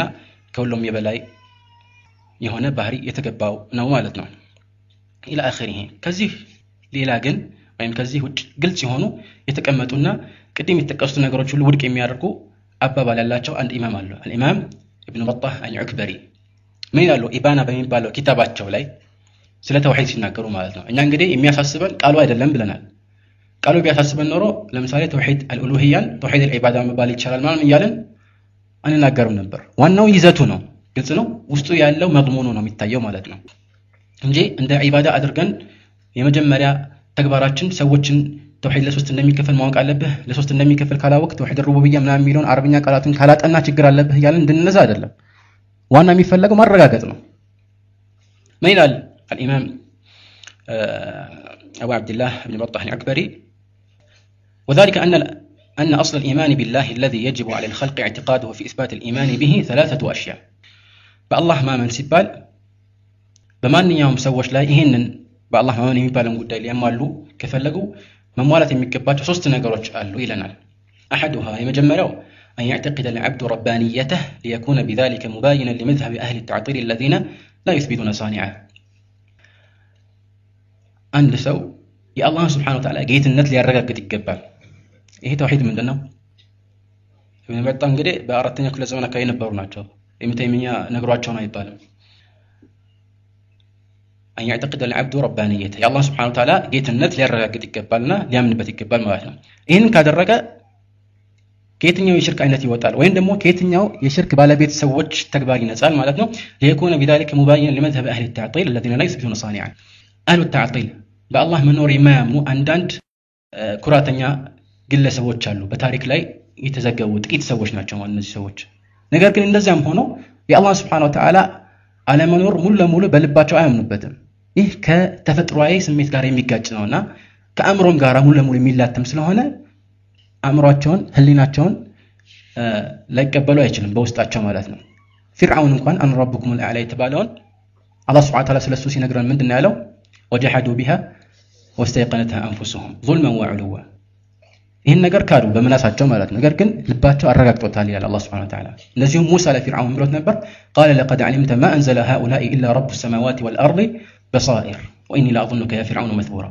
ከሁሉም የበላይ የሆነ ባህሪ የተገባው ነው ማለት ነው። إلى آخره። ከዚህ ሌላ ግን ወይም ከዚህ ውጭ ግልጽ የሆኑ የተቀመጡና ቅድም የተጠቀሱት ነገሮች ሁሉ ውድቅ የሚያደርጉ አባባል ያላቸው አንድ ኢማም አሉ። አልኢማም ኢብኑ በጣህ አልዑክበሪ ምን ይላሉ? ኢባና በሚባለው ኪታባቸው ላይ ስለ ተውሂድ ሲናገሩ ማለት ነው። እኛ እንግዲህ የሚያሳስበን ቃሉ አይደለም ብለናል። ቃሉ ቢያሳስበን ኖሮ ለምሳሌ ተውሂድ አልኡሉሂያን ተውሂድ አልዒባዳ መባል ይቻላል ማለት እያልን አንናገርም ነበር። ዋናው ይዘቱ ነው፣ ግልጽ ነው። ውስጡ ያለው መድሙኑ ነው የሚታየው ማለት ነው እንጂ እንደ ዒባዳ አድርገን የመጀመሪያ ተግባራችን ሰዎችን ተውሂድ ለሶስት እንደሚከፈል ማወቅ አለብህ፣ ለሶስት እንደሚከፈል ካላወቅ ተውሂድ ሩቡብያ ምናምን የሚለውን አረብኛ ቃላትን ካላጠና ችግር አለብህ እያልን እንድንነዛ አይደለም። ዋና የሚፈለገው ማረጋገጥ ነው። ምን ይላል አልኢማም አቡ ዓብድላህ ብን በጣህ አልዐክበሪ? وذلك أن أصل الإيمان بالله الذي يجب على الخلق اعتقاده في إثبات الإيمان به ثلاثة أشياء። በአላህ ማመን ሲባል በማንኛውም ሰዎች ላይ ይህንን በአላህ ማመን የሚባለውን ጉዳይ ሊያሟሉ ከፈለጉ መሟላት የሚገባቸው ሶስት ነገሮች አሉ ይለናል። أحدها የመጀመሪያው أن يعتقد العبد ربانيته ليكون بذلك مباينا لمذهب أهل التعطيل الذين لا يثبتون صانعا። አንድ ሰው የአላህን ስብሓነሁ ወተዓላ ጌትነት ሊያረጋግጥ ይገባል። ይሄ ተውሂድ ምንድን ነው? ኢብን በጣ እንግዲህ በአራተኛው ክፍለ ዘመን አካባቢ የነበሩ ናቸው። ኢብን ተይሚያ ነግሯቸው ነው አይባልም። أن يعتقد العبد ربانيته የአላህን ስብሓነሁ ወተዓላ ጌትነት ሊያረጋግጥ ይገባልና ሊያምንበት ይገባል ማለት ነው። ይህንን ካደረገ ከየትኛው የሽርክ አይነት ይወጣል ወይም ደግሞ ከየትኛው የሽርክ ባለቤት ሰዎች ተግባር ይነጻል ማለት ነው። ليكون بذلك مباينا لمذهب أهل التعطيل الذين لا يثبتون صانعا። أهل التعطيل በአላህ መኖር የማያምኑ አንዳንድ ኩራተኛ ግለሰቦች አሉ። በታሪክ ላይ የተዘገቡ ጥቂት ሰዎች ናቸው እነዚህ ሰዎች። ነገር ግን እንደዚያም ሆኖ የአላህ ስብሓነሁ ወተዓላ አለመኖር ሙሉ ለሙሉ በልባቸው አያምኑበትም። ይህ ከተፈጥሯዊ ስሜት ጋር የሚጋጭ ነውና ከአእምሮም ጋር ሙሉ ለሙሉ የሚላተም ስለሆነ አእምሯቸውን ህሊናቸውን ላይቀበሉ አይችልም በውስጣቸው ማለት ነው። ፊርዓውን እንኳን አነ ረቡኩም አልአዕላ የተባለውን አላህ ስብሓነሁ ወተዓላ ስለሱ ሲነግረን ምንድን ነው ያለው? ወጀሐዱ ቢሃ ወስተይቀነትሃ አንፉሱሁም ዙልመን ወዑሉዋ። ይህን ነገር ካዱ በምላሳቸው ማለት ነው። ነገር ግን ልባቸው አረጋግጦታል ይላል አላህ ስብሓነሁ ወተዓላ። እንደዚሁም ሙሳ ለፊርዓውን ብሎት ነበር? ቃለ ለቀድ ዐሊምተ ማ አንዘለ ሃኡላኢ ኢላ ረቡ ሰማዋቲ ወልአርዲ በሳኢር ወኢኒ ለአظኑከ ያ ፊርዓውኑ መትቡራ።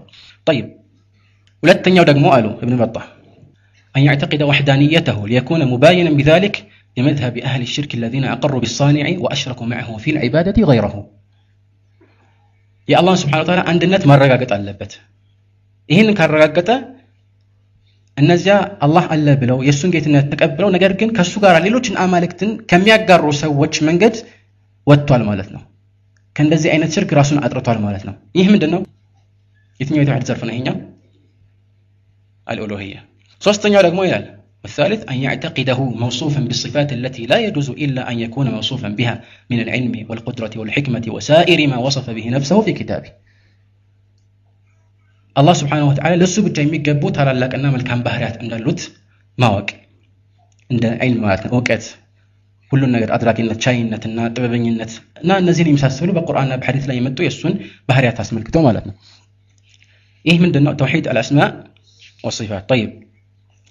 ጠይብ ሁለተኛው ደግሞ አሉ እብን በጣህ أن يعتقد وحدانيته ليكون مباينا بذلك لمذهب أهل الشرك الذين أقروا بالصانع وأشركوا معه في العبادة غيره። የአላህን ስብሓነሁ ወተዓላ አንድነት ማረጋገጥ አለበት። ይህንን ካረጋገጠ እነዚያ አላህ አለ ብለው የእሱን ጌትነት ተቀብለው ነገር ግን ከእሱ ጋር ሌሎችን አማልክትን ከሚያጋሩ ሰዎች መንገድ ወጥቷል ማለት ነው። ከእንደዚህ አይነት ሽርክ ራሱን አጥርቷል ማለት ነው። ይህ ምንድን ነው? የትኛው የተውሂድ ዘርፍ ነው ይሄኛው? አልኡሉሂያ። ሶስተኛው ደግሞ ይላል والثالث أن يعتقده موصوفا بالصفات التي لا يجوز إلا أن يكون موصوفا بها من العلم والقدرة والحكمة وسائر ما وصف به نفسه في كتابه። አላህ ስብሓነሁ ወተዓላ ለእሱ ብቻ የሚገቡ ታላላቅና መልካም ባህሪያት እንዳሉት ማወቅ እንደ ዒልም ማለት ነው፣ እውቀት፣ ሁሉን ነገር አድራጊነት፣ ቻይነትና ጥበበኝነት እና እነዚህን የመሳሰሉ በቁርአንና በሐዲስ ላይ የመጡ የእሱን ባህሪያት አስመልክቶ ማለት ነው። ይህ ምንድን ነው? ተውሂድ አልአስማእ ወሲፋት። ጠይብ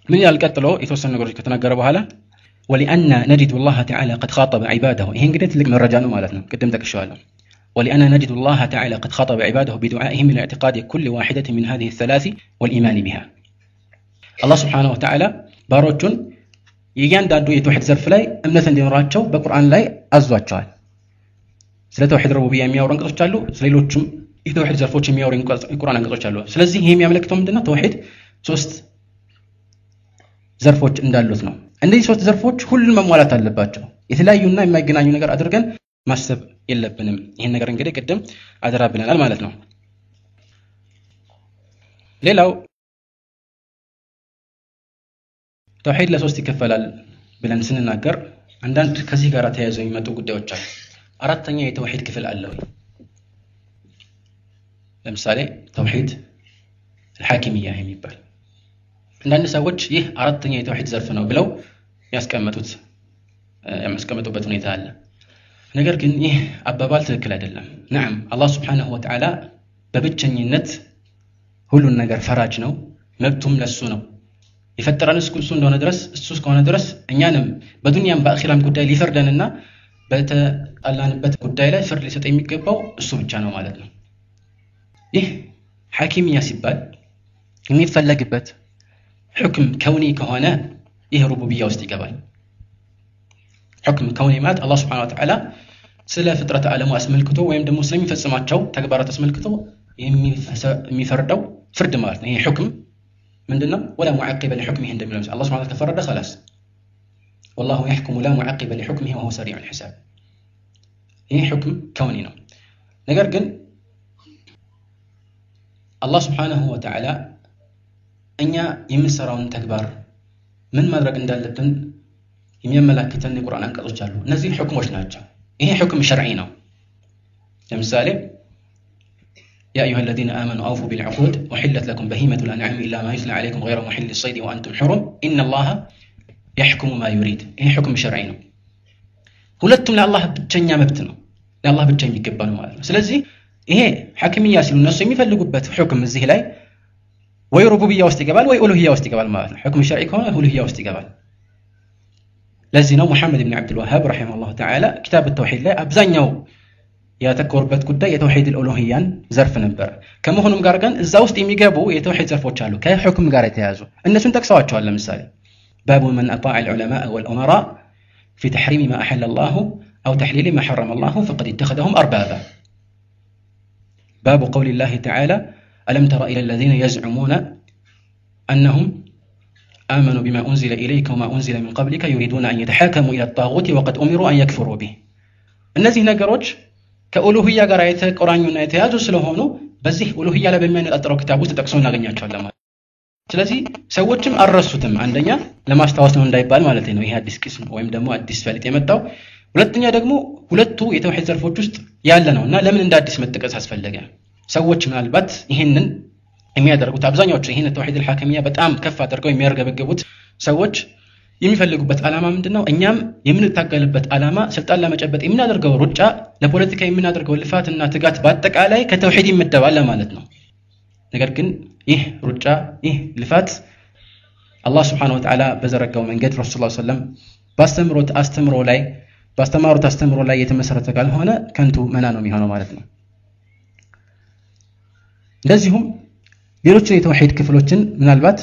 ምን ይላል ቀጥሎ የተወሰኑ ነገሮች ከተናገረ በኋላ ወሊአነ ነጅዱ ላህ ተዓላ ቀድ ኻጠበ ዒባደሁ። ይሄ እንግዲህ ትልቅ መረጃ ነው ማለት ነው፣ ቅድም ጠቅሼዋለሁ። ولأن نجد الله تعالى قد خاطب عباده بدعائهم إلى اعتقاد كل واحدة من هذه الثلاث والإيمان بها። አላህ ስብሓነሁ ወተዓላ ባሮቹን የእያንዳንዱ የተውሂድ ዘርፍ ላይ እምነት እንዲኖራቸው በቁርአን ላይ አዟቸዋል። ስለ ተውሂድ ረቡብያ የሚያወሩ አንቀጾች አሉ፣ ስለሌሎችም የተውሂድ ዘርፎች የሚያወሩ የቁርአን አንቀጾች አሉ። ስለዚህ ይሄ የሚያመለክተው ምንድነው? ተውሂድ ሶስት ዘርፎች እንዳሉት ነው። እነዚህ ሶስት ዘርፎች ሁሉም መሟላት አለባቸው። የተለያዩና የማይገናኙ ነገር አድርገን ማሰብ የለብንም። ይህን ነገር እንግዲህ ቅድም አደራ ብለናል ማለት ነው። ሌላው ተውሂድ ለሶስት ይከፈላል ብለን ስንናገር አንዳንድ ከዚህ ጋር ተያይዘው የሚመጡ ጉዳዮች አሉ። አራተኛ የተውሂድ ክፍል አለ ወይ? ለምሳሌ ተውሂድ አልሐኪምያ የሚባል አንዳንድ ሰዎች ይህ አራተኛ የተውሂድ ዘርፍ ነው ብለው ያስቀመጡበት ሁኔታ አለ። ነገር ግን ይህ አባባል ትክክል አይደለም። ነዓም አላህ ስብሓነሁ ወተዓላ በብቸኝነት ሁሉን ነገር ፈራጅ ነው፣ መብቱም ለሱ ነው። የፈጠረን እሱ እንደሆነ ድረስ እሱ እስከሆነ ድረስ እኛንም በዱንያም በአኺራም ጉዳይ ሊፈርደንና በተጣላንበት ጉዳይ ላይ ፍርድ ሊሰጥ የሚገባው እሱ ብቻ ነው ማለት ነው። ይህ ሐኪምያ ሲባል የሚፈለግበት ሕክም ከውኒ ከሆነ ይህ ሩቡብያ ውስጥ ይገባል። ሕክም ከውኒ ማለት አላህ ስብሓነሁ ወተዓላ ስለ ፍጥረት ዓለሙ አስመልክቶ ወይም ደግሞ ስለሚፈጽማቸው ተግባራት አስመልክቶ የሚፈርደው ፍርድ ማለት ነው። ይሄ ሁክም ምንድነው? ወላ ሙዐቂበ ሊሁክሚሂ እንደሚለው አላህ ሱብሓነሁ ወተዓላ ከፈረደ ኸላስ ወላሁ የሕኩሙ ላ ሙዐቂበ ሊሁክሚሂ ወሁወ ሰሪዑል ሒሳብ። ይሄ ሁክም ከውኒ ነው። ነገር ግን አላህ ሱብሓነሁ ወተዓላ እኛ የምንሰራውን ተግባር ምን ማድረግ እንዳለብን የሚያመላክተን የቁርአን አንቀጾች አሉ። እነዚህ ሁክሞች ናቸው። ይሄ ሁክም ሸርዒ ነው። ለምሳሌ يا أيها الذين آمنوا أوفوا بالعقود أحلت لكم بهيمة الأنعام إلا ما يتلى عليكم غير محل الصيد وأنتم حرم إن الله يحكم ما يريد። ይሄ ሁክም ሸርዒ ነው። ሁለቱም ለአላህ ብቸኛ መብት ነው፣ ለአላህ ብቻ የሚገባ ነው ማለት ነው። ስለዚህ ይሄ ሐኪምያ ሲሉ እነሱ የሚፈልጉበት ሁክም እዚህ ላይ ወይ ሩቡብያ ውስጥ ይገባል ወይ ኡሉሂያ ውስጥ ይገባል ማለት ነው። ሁክም ሸርዒ ከሆነ ኡሉሂያ ውስጥ ይገባል። ለዚህ ነው ሙሐመድ ብን ዓብድልዋሃብ ረሒመሁላሁ ተዓላ ኪታብ ተውሂድ ላይ አብዛኛው ያተኮሩበት ጉዳይ የተውሂድ ኡሉሂያን ዘርፍ ነበር። ከመሆኑም ጋር ግን እዛ ውስጥ የሚገቡ የተውሂድ ዘርፎች አሉ ከሁክም ጋር የተያያዙ፣ እነሱን ጠቅሰዋቸዋል። ለምሳሌ ባቡ መን አጣዐ አልዑለማእ ወልኡመራ ፊ ተሕሪሚ ማ አሐለ ላሁ አው ተሕሊሊ ማ ሐረመ ላሁ ፈቀድ ኢተኸዘሁም አርባባ። ባቡ ቀውሊ ላሂ ተዓላ አለም ተረ ኢላ ለዚነ የዝዑሙነ አነሁም آمنوا بما أنزل إليك وما أنزل من قبلك يريدون أن يتحاكموا إلى الطاغوت وقد أمروا أن يكفروا به። እነዚህ ነገሮች ከኡሉሂያ ጋር የተቆራኙና የተያዙ ስለሆኑ በዚህ ኡሉሂያ ላይ በሚያነጣጥረው ኪታብ ውስጥ ተጠቅሶ እናገኛቸዋለን ማለት። ስለዚህ ሰዎችም አልረሱትም። አንደኛ ለማስታወስ ነው እንዳይባል ማለት ነው፣ ይሄ አዲስ ቅስም ወይም ደግሞ አዲስ ፈሊጥ የመጣው። ሁለተኛ ደግሞ ሁለቱ የተውሂድ ዘርፎች ውስጥ ያለ ነው እና ለምን እንደ አዲስ መጠቀስ አስፈለገ? ሰዎች ምናልባት ይሄንን የሚያደርጉት አብዛኛዎቹ ይህን ተውሂድ አልሐከሚያ በጣም ከፍ አድርገው የሚያርገበግቡት ሰዎች የሚፈልጉበት ዓላማ ምንድነው? እኛም የምንታገልበት ዓላማ ስልጣን ለመጨበጥ የምናደርገው ሩጫ፣ ለፖለቲካ የምናደርገው ልፋትና ትጋት በአጠቃላይ ከተውሂድ ይመደባል ለማለት ነው። ነገር ግን ይህ ሩጫ ይህ ልፋት አላህ ስብሐነሁ ወተዓላ በዘረጋው መንገድ ረሱል ሰለላሁ ዐለይሂ ወሰለም ባስተምሮት አስተምሮ ላይ ባስተማሩት አስተምሮ ላይ የተመሰረተ ካልሆነ ከንቱ መና ነው የሚሆነው ማለት ነው። እንደዚሁም ሌሎችን የተውሂድ ክፍሎችን ምናልባት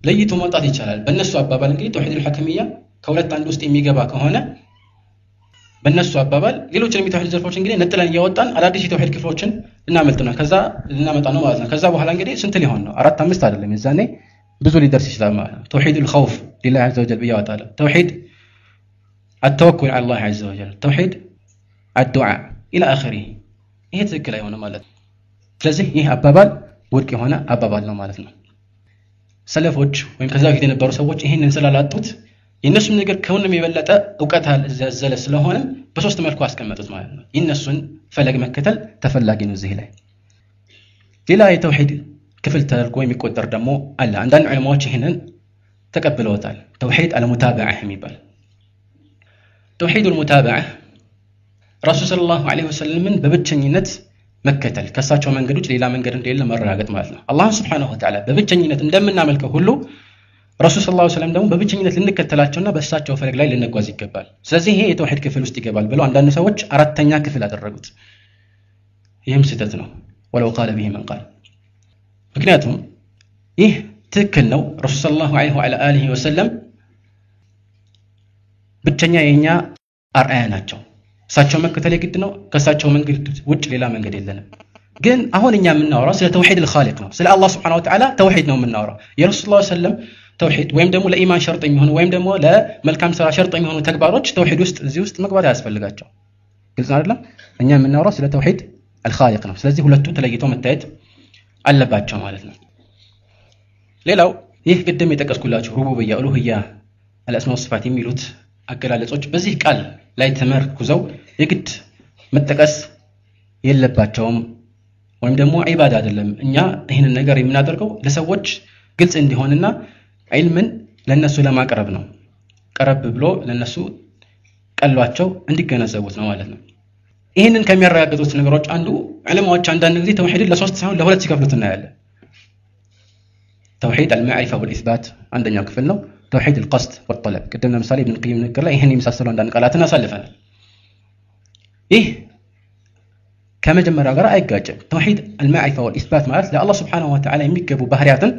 ለይቶ ማውጣት ይቻላል። በእነሱ አባባል እንግዲህ ተውሂድ አልሐከሚያ ከሁለት አንድ ውስጥ የሚገባ ከሆነ በእነሱ አባባል ሌሎችን የተውሂድ ዘርፎች እንግዲህ ነጥለን እያወጣን አዳዲስ የተውሂድ ክፍሎችን ልናመልጥ ነው፣ ከዛ ልናመጣ ነው ማለት ነው። ከዛ በኋላ እንግዲህ ስንት ሊሆን ነው? 4 5 አይደለም፣ የዛኔ ብዙ ሊደርስ ይችላል ማለት ነው። ተውሂድ الخوف لله عز وجل ብዬ አወጣለሁ። ተውሂድ التوكل على الله عز وجل፣ ተውሂድ الدعاء الى اخره። ይሄ ትክክል አይሆንም ማለት ነው። ስለዚህ ይህ አባባል ውድቅ የሆነ አባባል ነው ማለት ነው። ሰለፎች ወይም ከዛ በፊት የነበሩ ሰዎች ይህንን ስላላጡት የእነሱም ነገር ከሁሉም የበለጠ እውቀት ያዘለ ስለሆነ በሶስት መልኩ አስቀመጡት ማለት ነው። የእነሱን ፈለግ መከተል ተፈላጊ ነው። እዚህ ላይ ሌላ የተውሂድ ክፍል ተደርጎ የሚቆጠር ደግሞ አለ። አንዳንድ ዑለማዎች ይህንን ተቀብለውታል። ተውሂድ አልሙታበዓ የሚባል ተውሂድ አልሙታበዓ ረሱል ሰለላሁ ዐለይሂ ወሰለምን በብቸኝነት መከተል ከእሳቸው መንገድ ውጭ ሌላ መንገድ እንደሌለ መረጋገጥ ማለት ነው። አላህ ሱብሓነሁ ወተዓላ በብቸኝነት እንደምናመልከው ሁሉ ረሱል ሰለላሁ ዐለይሂ ወሰለም ደግሞ በብቸኝነት ልንከተላቸውና በእሳቸው ፈለግ ላይ ልንጓዝ ይገባል። ስለዚህ ይሄ የተውሂድ ክፍል ውስጥ ይገባል ብለው አንዳንድ ሰዎች አራተኛ ክፍል አደረጉት። ይህም ስህተት ነው። ወለው ቃለ ቢሂ መን ቃል። ምክንያቱም ይህ ትክክል ነው። ረሱል ሰለላሁ ዐለይሂ ወአሊሂ ወሰለም ብቸኛ የኛ አርአያ ናቸው። እሳቸው መከተል የግድ ነው። ከእሳቸው መንገድ ውጭ ሌላ መንገድ የለንም። ግን አሁን እኛ የምናወራው ስለ ተውሂድ አልኻሊቅ ነው። ስለ አላህ ሱብሓነሁ ወተዓላ ተውሂድ ነው የምናወራው። የረሱል ሰለላሁ ዐለይሂ ወሰለም ተውሂድ ወይም ደግሞ ለኢማን ሸርጥ የሚሆኑ ወይም ደግሞ ለመልካም ስራ ሸርጥ የሚሆኑ ተግባሮች ተውሂድ ውስጥ እዚህ ውስጥ መግባት አያስፈልጋቸው። ግልጽ አይደለም? እኛ የምናወራው ስለ ተውሂድ አልኻሊቅ ነው። ስለዚህ ሁለቱ ተለይተው መታየት አለባቸው ማለት ነው። ሌላው ይህ ቅድም የጠቀስኩላችሁ ሩቡብያ፣ ኡሉሂያ፣ አልአስማ ወሲፋት የሚሉት አገላለጾች በዚህ ቃል ላይ ተመርኩዘው የግድ መጠቀስ የለባቸውም ወይም ደግሞ ዒባዳ አይደለም። እኛ ይህንን ነገር የምናደርገው ለሰዎች ግልጽ እንዲሆንና ዒልምን ለነሱ ለማቅረብ ነው። ቀረብ ብሎ ለነሱ ቀሏቸው እንዲገነዘቡት ነው ማለት ነው። ይህንን ከሚያረጋግጡት ነገሮች አንዱ ዑለማዎች አንዳንድ ጊዜ ተውሂድን ለሶስት ሳይሆን ለሁለት ሲከፍሉት እናያለን። ተውሂድ አልማዕሪፋ ወልኢስባት አንደኛው ክፍል ነው። ተውሂድ አልቀስድ ወጠለብ ቅድም ለምሳሌ ኢብን ቀይም ንግግር ላይ ይህን የመሳሰሉ አንዳንድ ቃላትን አሳልፈናል። ይህ ከመጀመሪያው ጋር አይጋጭም። ተውሂድ አልማዕሪፋ ወልኢስባት ማለት ለአላህ ሱብሓነሁ ወተዓላ የሚገቡ ባህሪያትን፣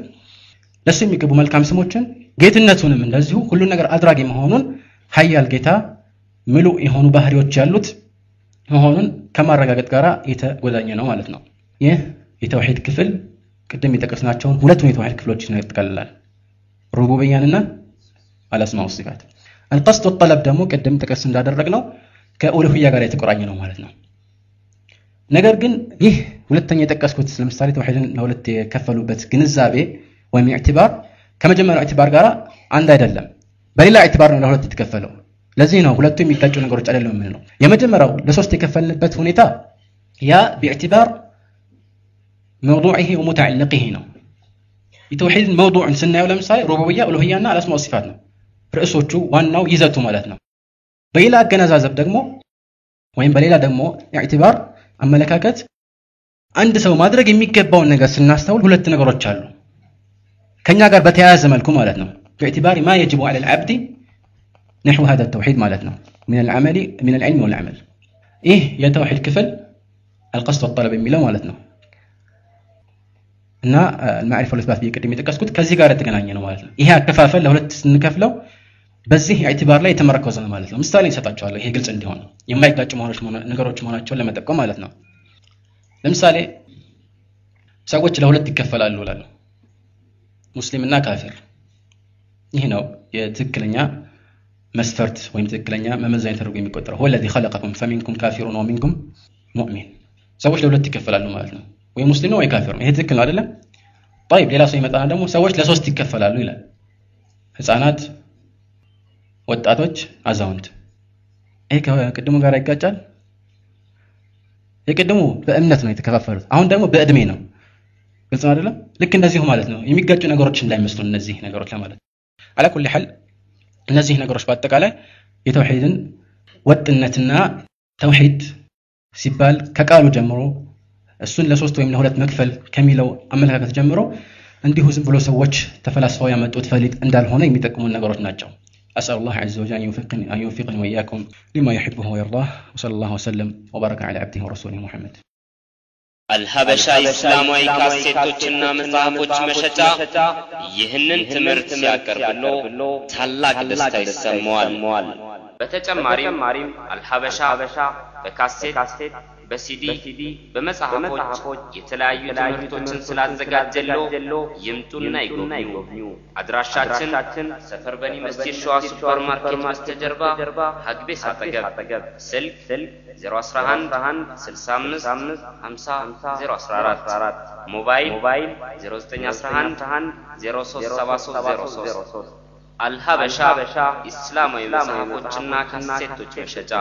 ለሱ የሚገቡ መልካም ስሞችን፣ ጌትነቱንም እንደዚሁ ሁሉን ነገር አድራጊ መሆኑን፣ ሀያል ጌታ፣ ምሉእ የሆኑ ባህሪዎች ያሉት መሆኑን ከማረጋገጥ ጋር የተጎዳኘ ነው ማለት ነው። ይህ የተውሂድ ክፍል ቅድም የጠቀስናቸውን ሁለቱን የተውሂድ ክፍሎች ያጠቃልላል፣ ሩቡብያንና አልአስማ ወሲፋት። አልቀስድ ወጠለብ ደግሞ ቅድም ጠቀስ እንዳደረግነው ከኡሉሂያ ጋር የተቆራኘ ነው ማለት ነው። ነገር ግን ይህ ሁለተኛ የጠቀስኩት ለምሳሌ ተውሂድን ለሁለት የከፈሉበት ግንዛቤ ወይም ኢዕቲባር ከመጀመሪያው ኢዕቲባር ጋር አንድ አይደለም። በሌላ ኢዕቲባር ነው ለሁለት የተከፈለው። ለዚህ ነው ሁለቱ የሚጋጩ ነገሮች አይደለም የምንለው። የመጀመሪያው ለሶስት የከፈልንበት ሁኔታ ያ ቢዕቲባር መውዱዒሂ ወሙተዓልቂሂ ነው። የተውሂድን መውዱዕን ስናየው ለምሳሌ ሩቡብያ፣ ኡሉሂያና አልአስማ ወሲፋት ነው ርዕሶቹ፣ ዋናው ይዘቱ ማለት ነው። በሌላ አገነዛዘብ ደግሞ ወይም በሌላ ደግሞ ኢዕቲባር አመለካከት አንድ ሰው ማድረግ የሚገባውን ነገር ስናስተውል ሁለት ነገሮች አሉ ከኛ ጋር በተያያዘ መልኩ ማለት ነው። باعتبار ما يجب على العبد نحو هذا التوحيد ማለት ነው من العمل من العلم والعمل። ይህ የተውሂድ ክፍል القصد والطلب የሚለው ማለት ነው እና المعرفة والإثبات ብዬ ቅድም የጠቀስኩት ከዚህ ጋር የተገናኘ ነው ማለት ነው። ይሄ አከፋፈል ለሁለት ስንከፍለው በዚህ ኢዕቲባር ላይ የተመረኮዘ ነው ማለት ነው። ምሳሌ እንሰጣቸዋለሁ ይሄ ግልጽ እንዲሆን የማይጋጩ ነገሮች መሆናቸውን ለመጠቆም ማለት ነው። ለምሳሌ ሰዎች ለሁለት ይከፈላሉ እላለሁ፣ ሙስሊምና ካፊር። ይህ ነው የትክክለኛ መስፈርት ወይም ትክክለኛ መመዘኛ ተደርጎ የሚቆጠረው። هو الذي خلقكم فمنكم كافر ومنكم مؤمن። ሰዎች ለሁለት ይከፈላሉ ማለት ነው፣ ወይ ሙስሊም ነው ወይ ካፊር ነው። ይሄ ትክክል ነው አይደለም? طيب ሌላ ሰው ይመጣና ደግሞ ሰዎች ለሶስት ይከፈላሉ ይላል፣ ህፃናት፣ ወጣቶች፣ አዛውንት። ይሄ ከቅድሙ ጋር ይጋጫል? የቅድሙ በእምነት ነው የተከፋፈሉት፣ አሁን ደግሞ በእድሜ ነው። ግልጽ ነው አይደለም? ልክ እንደዚሁ ማለት ነው። የሚጋጩ ነገሮች እንዳይመስሉ እነዚህ ነገሮች ለማለት على كل حال እነዚህ ነገሮች በአጠቃላይ የተውሂድን ወጥነትና ተውሂድ ሲባል ከቃሉ ጀምሮ እሱን ለሶስት ወይም ለሁለት መክፈል ከሚለው አመለካከት ጀምሮ እንዲሁ ዝም ብሎ ሰዎች ተፈላስፈው ያመጡት ፈሊጥ እንዳልሆነ የሚጠቅሙን ነገሮች ናቸው። أسأل الله عز وجل أن يوفقني وإياكم لما يحبه ويرضاه وصلى الله وسلم وبارك على عبده ورسوله محمد። አልሀበሻ ኢስላማዊ ካሴቶችና መጽሐፎች መሸጫ ይህንን ትምህርት ሲያቀርብሎ ታላቅ ደስታ ይሰማዋል። በተጨማሪም አልሀበሻ በካሴት፣ በሲዲ፣ በመጽሐፎች የተለያዩ ትምህርቶችን ስላዘጋጀሎ ይምጡና ይጎብኙ። አድራሻችን ሰፈር በኒ መስጂድ ሸዋ ሱፐር ማርኬት በስተጀርባ ሀግቤስ አጠገብ። ስልክ 011 65 50 014፣ ሞባይል 0911 037303። አልሀበሻ ኢስላማዊ መጽሐፎችና ካሴቶች መሸጫ።